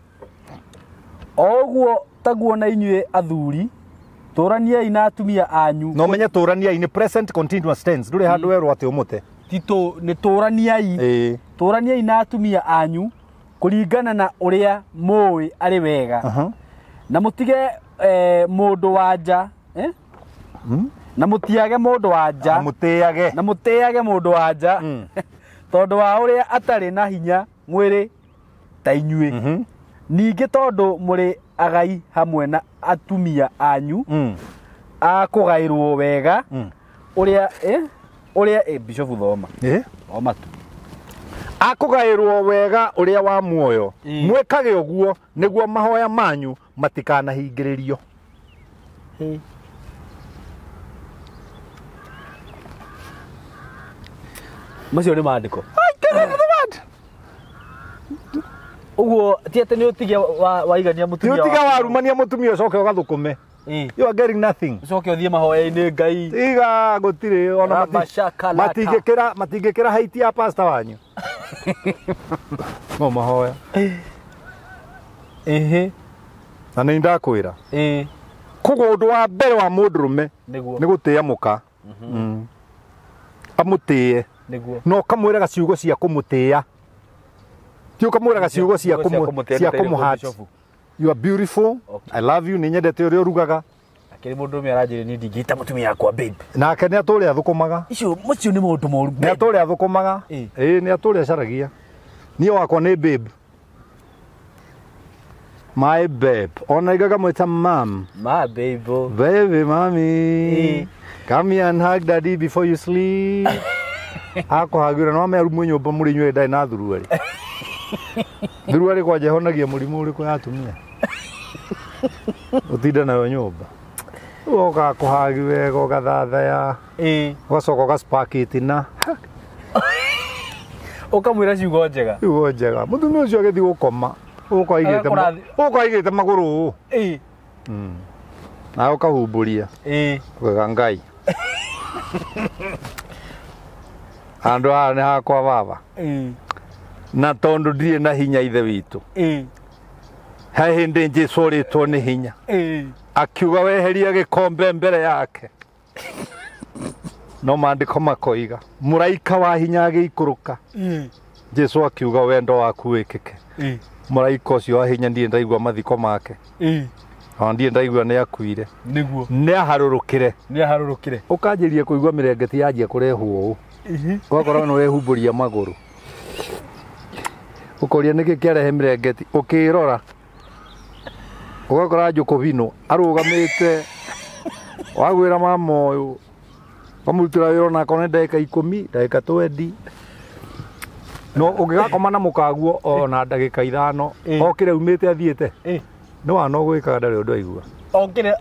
B: O ũguo taguo na inyuĩ athuri tũraniai na atumia anyu.
A: No menye tũraniai nĩ present continuous tense. Ndũrĩ handũ werwo atĩ ũmũte.
B: Ti nĩ tũraniai. Tũraniai na atumia anyu kũringana na ũrĩa mũĩ arĩ wega. Na mũtige mũndũ wa nja, Na mũtiage mũndũ wa nja.
A: Na mũtĩage.
B: Na mũtĩage mũndũ wa nja. Tondũ wa ũrĩa atarĩ na hinya mwĩrĩ ta inyuĩ. Ningĩ tondũ mũrĩ agai hamwe na atumia anyu a kũgaĩrwo wega ũrĩa ũrĩa Bishop thoma. Thoma tu.
A: Akũgaĩrwo wega ũrĩa wa muoyo. Mwĩkage ũguo nĩguo mahoya manyu matikanahingĩrĩrio.
B: Macio nĩ maandĩko. Ũguo ti atĩ nĩ ũtige waigania mũtumia.
A: Ti ũtige warumania mũtumia ũcoke ũgathũkũme. You are getting nothing.
B: Ũcoke ũthiĩ mahoya-inĩ Ngai.
A: Tiga gũtirĩ ona matingĩkĩra haiti ya pastor wanyu. No mahoya.
B: Ehe.
A: Na nĩ ndakwĩra. Koguo ũndũ wa mbere wa mũndũrũme nĩ gũtĩĩa mũka. Amũtĩĩe. No ũkamwĩraga ciugo cia kũmũtĩĩa. Ti ũkamwĩraga ciugo cia kũmũhurt. You are beautiful. I love you. Nĩ nyendete ũrĩa ũrugaga.
B: Akĩrĩ mũndũrũme aranjĩrire niĩ ndingĩita mũtumia wakwa babe.
A: Nake nĩ atũrĩa athũkũmaga.
B: Icio macio nĩ maũndũ moru.
A: Nĩ atũrĩa athũkũmaga. Ĩĩ nĩ atũrĩa acaragia. Niĩ wakwa nĩ babe. My babe. Ona igaga mwĩta mom.
B: My babe.
A: Baby mommy. Come here and hug daddy before you sleep. Akũhagĩra no merumu nyũmba mũrĩ inyuĩ ndarĩ na thuruarĩ. Thuruarĩ kwanja ĩhonagia mũrimũ ũrĩkũ ya atumia. Ũtinda nayo nyũmba. Ũgoka kũhagi wega ũgathathaya. Ũgacoka ũgaspark itina.
B: Ũkamwĩra ciugo njega.
A: Ciugo njega. Mũtumia ũcio agĩthiĩ gũkoma. Ũgoka aigĩte magũrũ ũũ. Na ũkahumbũria. Ũkauga Ngai. Andũ aya nĩ hakwa baba. Na tondũ ndirĩ na hinya ithe witũ. He hĩndĩ Jesũ orĩtwo nĩ hinya. Akiuga weheria gĩkombe mbere yake. No maandĩko makoiga mũraika wa hinya agĩikũrũka. Jesũ akiuga wendo waku wĩkĩke. Mũraika ũcio wa hinya ndirĩ ndaigua mathiko make. Ona ndirĩ ndaigua nĩ akuire.
B: Nĩguo.
A: Nĩ aharũrũkire.
B: Nĩ aharũrũkire.
A: Ũkanjĩria kũigua mĩrengeti yanjia kũrehwo ũũ. Ũgakorwo nĩ wehumbũria magũrũ. Ũkoria nĩkĩ kĩarehe mĩrengeti ũkĩrora. Ũgakora Njũkũbino arũgamĩte wagwĩra mama ũyũ ũkamũrutĩra wĩra onakorwo nĩ ndagĩka 10 ndagĩka 20 no ũngĩgakoma na mũkaguo ona ndagĩka 5 okĩre umĩte athiĩte nĩ wana ũgwĩkaga ndarĩ ũndũ aigua.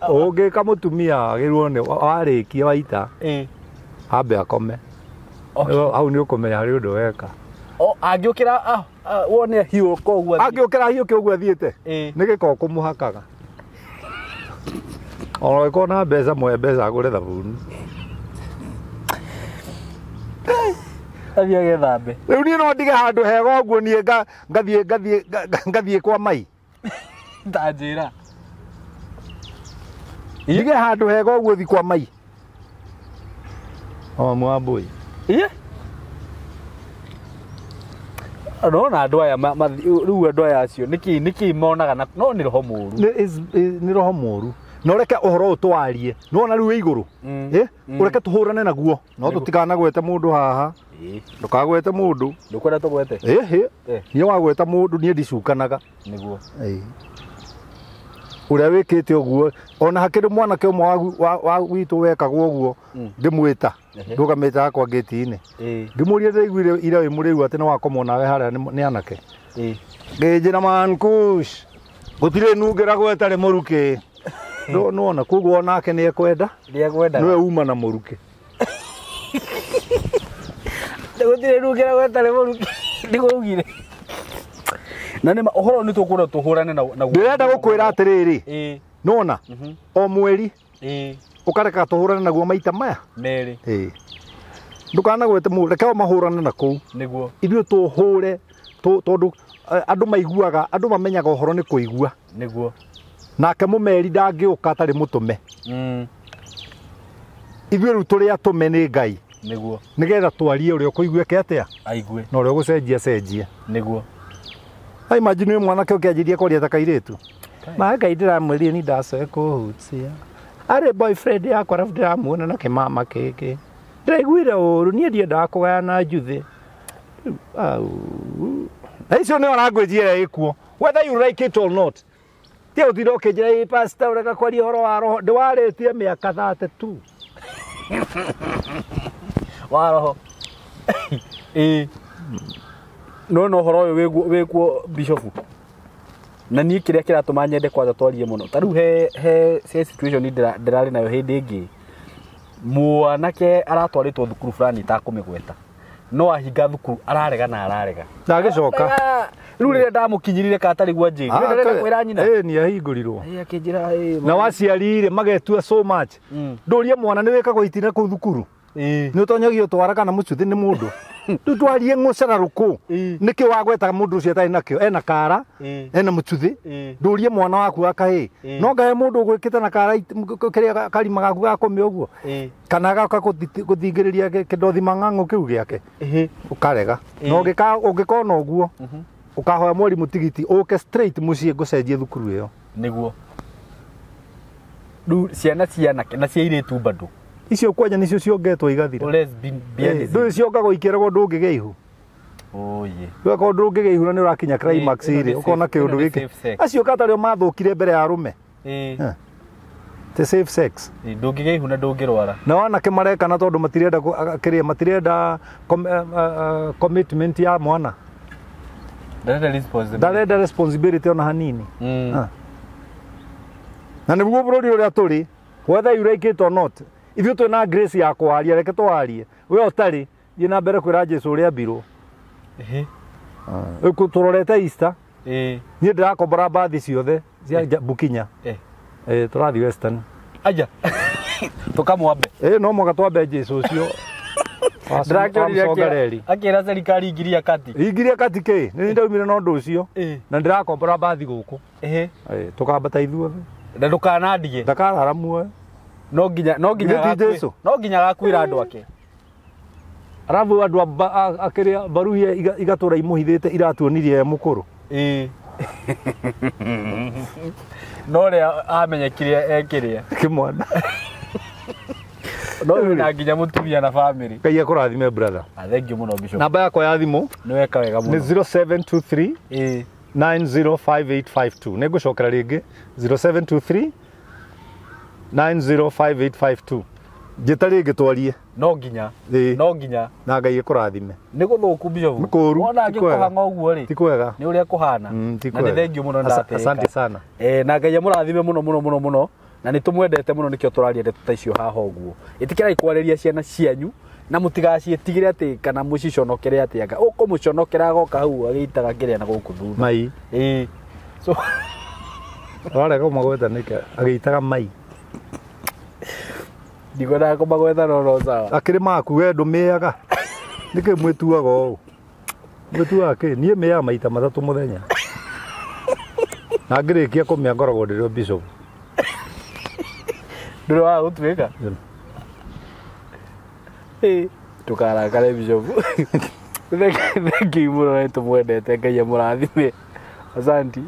A: Ũngĩka mũtumia agĩrwo nĩ warĩkia waita ambe akome. Hau nĩ ũkũmenya harĩ ũndũ weka.
B: Angĩũkĩra wone hiũka ũguo
A: angĩũkĩra hiũke ũguo athiĩte nĩ gĩko kũmũhakaga. Ona ũngĩkorwo na mbeca mũhe mbeca agũre thabuni.
B: Athiĩ agethambe.
A: Rĩu niĩ no ndige handũ hega ũguo niĩ ngathiĩ kwa mai.
B: Ta njĩra.
A: Ndige handũ hega ũguo thiĩ kwa mai. O mwambui.
B: Nona andũ aya rĩu andũ aya acio nĩkĩ monaga na no nĩ roho mũru.
A: Nĩ roho mũru. Na ũreke ũhoro ũyũ twarie. Nĩwona rĩu wĩ igũrũ. Ũreke tũhũrane naguo. No tũtikanagwete mũndũ haha. Ndũkagwete mũndũ.
B: Ndũkwenda tũgwete?
A: Ĩhĩ. Niĩ wagweta mũndũ niĩ ndicukanaga.
B: Nĩguo.
A: Ũrĩa wĩkĩte ũguo ona hakĩrĩ mwanake ũmwe wa witũ wekagwo ũguo ndĩmwĩta ndũgamĩte hakwa ngĩti-inĩ ngĩmũria ndĩraiguire ira wĩ mũrĩu atĩ nĩ wakomwo nawe harĩa nĩ anake ngĩnjĩra man kush gũtirĩ nungĩragwo ĩtarĩ mũrukĩ. Nĩwona koguo onake nĩ ekwenda nĩwe uma na mũrukĩ.
B: Gũtirĩ nungĩragwo ĩtarĩ mũrukĩ nĩguo ugire. Na nĩ ũhoro nĩ tũkwenda tũhũrane naguo.
A: Ndĩrenda gũkwĩra atĩrĩrĩ, nĩwona o mweri ũkareka tũhũrane naguo maita maya
B: merĩ.
A: Ndũkanagwete mũndũ, reke o mahũrane na kũu
B: nĩguo
A: ithuĩ tũhũre tondũ andũ maiguaga, andũ mamenyaga ũhoro nĩ kũigua
B: nĩguo.
A: Nake mũmeri ndangĩũka atarĩ mũtũme. Ithuĩ rĩu tũrĩ atũme nĩ Ngai
B: nĩguo,
A: nĩgetha twarie ũrĩa ũkũiguĩke atĩa
B: aigue
A: na ũrĩa ũgũcenjia cenjie
B: nĩguo.
A: Ai imagine wĩ mwanake ũkĩanjĩria kwaria ta kairĩtu. Ma Ngai ndĩramwĩrire ni ndacoe kũhutia arĩ boyfriend yakwa arabu ndĩramuona na kĩmama kĩngĩ ndĩraiguire ũru niĩ ndiendaga kũgayana njuthĩ. Na icio nĩyo language ĩrĩa ĩkuo whether you like it or not. Tia ũtinde ũkĩnjĩra ĩ pastor ũreka kwaria ũhoro wa roho ndĩwarĩtie mĩaka 32
B: wa roho. No no ũhoro ũyũ wĩkuo bishop. Na niĩ kĩrĩa kĩratũma nyende kwanja twarie mũno ta rĩu he situation ndĩrarĩ nayo hĩndĩ ĩngĩ mwanake aratwarĩtwo thukuru fulani itakũmĩgweta no ahinga thukuru ararega na ararega
A: na agĩcoka
B: rĩu rĩrĩa ndamũkinyirire katarĩ gwa njĩri ndĩrenda kwĩra nyina
A: nĩ ahingũrirwo
B: akĩnjĩra
A: na waciari rĩ magetua so much ndũrie mwana nĩ wĩkagwo itina kũu thukuru nĩ ũtonyagio twara kana mũcuthĩ nĩ mũndũ rĩu twarie ng'ũcera rũkũ nĩkĩ wagwetaga mũndũ ũcio atarĩ nakĩo ena kara ena mũcuthĩ ndũrie mwana waku wa kahĩĩ no ngahe mũndũ ũgwĩkĩte na kara kĩrĩa karima gaku ga kũmĩa ũguo kana agoka gũthingĩrĩria kĩndothi mang'ang'ũ kĩu gĩake ũkarega na ũngĩkona ũguo ũkahoya mwarimũ tigiti ũke straight mũciĩ ngũcenjie thukuru ĩyo
B: nĩguo. Rĩu ciana cia anake na cia airĩtu bado
A: icio kwanja nicio ciongetwo igathira ndũĩ ciongagwo ikĩragwo ndũngĩgĩa ihu rĩu akorwo ndũngĩgĩa ihu na nĩ ũrakinya climax rĩ ũkona kĩũndũ gĩkĩ acio katarĩ o mathũkire mbere ya arũme the safe sex
B: ndũngĩgĩa ihu na ndũngĩrwara
A: na anake marekana tondũ matirenda kĩrĩa matirenda commitment ya mwana ndarenda responsibility ona hanini na nĩguo bũrũri ũrĩa tũrĩ whether you like it or not ithuĩ twĩna grace ya kwaria reke twarie we ũtarĩ thiĩ na mbere kwĩra Jesũ ũrĩa ambirwo. Tũrorete Easter niĩ ndĩrakombora mbathi ciothe cia Bukinya tũrathiĩ Western
B: aja tũkamwambe
A: no mũhaka twambe Jesũ ũcio
B: ndĩrakĩorire akĩra serikali ingiria kati
A: ingiria kati kĩ nĩ ndaumire na ũndũ ũcio na ndĩrakombora mbathi gũkũ tũkambata ithuothe
B: na ndũkanandige
A: ndakarara muoyo
B: no nginya agakuĩra andũ ake
A: arabu andũ akĩrĩa baruhia igatũra imũhithĩte iratuonirie e mũkũrũ
B: no ũrĩa amenyekire ekĩrĩa
A: kĩmwana
B: no wĩna nginya mũtumia na family.
A: Ngai akũrathime brother.
B: Thank you mũno bishop.
A: Namba yakwa ya thimũ
B: nĩ weka wega mũno
A: nĩ 0723 905852 nĩ ngũcokera rĩngĩ 0723 905852 njĩta rĩngĩ twarie
B: no nginya
A: na Ngai akũrathime
B: nĩ gũthũku bishop
A: nĩ
B: wona angĩkũhang'a ũguo rĩ
A: ti kwega
B: nĩ ũrĩa kũhana na nĩ thank you mũno ndatĩka
A: asante sana
B: na Ngai amũrathime mũno mũno mũno mũno na nĩ tũmwendete mũno nĩkĩo tũraria ndeto ta icio haha ũguo ĩtĩkĩrai kwarĩria ciana cianyu na mũtigaciĩtigĩre atĩ kana mũciconokere atĩ anga ũkũmũconokera agoka hau agĩitaga kĩrĩa na gũkũ thutha
A: mai
B: so
A: warega kũmagweta nĩkĩ agĩitaga mai
B: ndikwendaga kũmagweta no sawa
A: akĩrĩ maku we ndũmĩaga nĩkĩ mwĩtuaga ũũ mwĩtuaga kĩ niĩ mĩaga maita matatũ mũthenya na ngĩrĩkia kũmĩa ngoragwo ndĩrĩ o bishop
B: ndũrĩ wa gũtuĩka ndũkarakare bishop. Thank you mũno nĩ tũmwendete Ngai amũrathime asanti.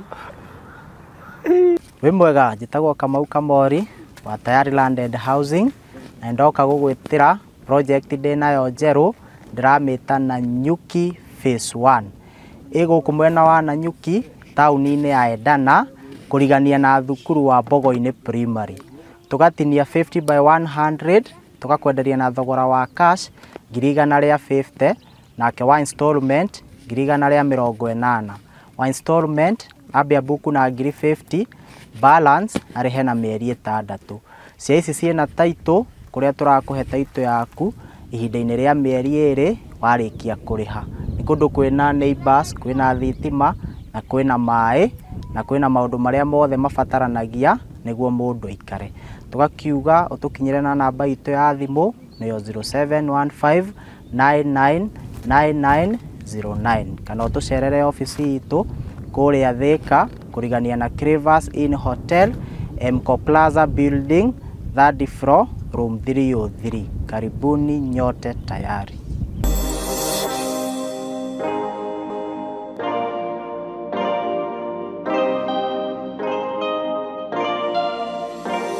D: Wĩ mwega njĩtagwo Kamau Kamori wa Tayari Land and Housing na ndoka gũgwĩtĩra project ndĩnayo njerũ ndĩramĩta Nanyuki phase 1 ĩ gũkũ mwena wa Nanyuki taũni-inĩ ya Edana Kũrigania na thukuru wa Mbogo-inĩ Primary. Tũgatinia 50 by 100 tũgakwenderia na thogora wa cash 150,000, nake wa installment 180,000. Wa installment ambia buku na 50,000, balance arĩhe na mĩeri 6. Cia ici ciĩna title kũrĩa tũrakũhe title yaku ihinda-inĩ rĩa mĩeri 2 warĩkia kũrĩha. Nĩ kũndũ kwĩna neighbors, kwĩna thitima na kwĩna maĩ na kwĩna maũndũ marĩa mothe mabataranagia nĩguo mũndũ aikare. Tũgakiuga ũtũkinyĩre na namba itũ ya thimũ nĩyo 0715999909 kana ũtũcerere obici itũ kũrĩa Thika kũrigania na Cravers Inn Hotel, Mco Plaza Building, third floor, room 303. Karibuni nyote tayari.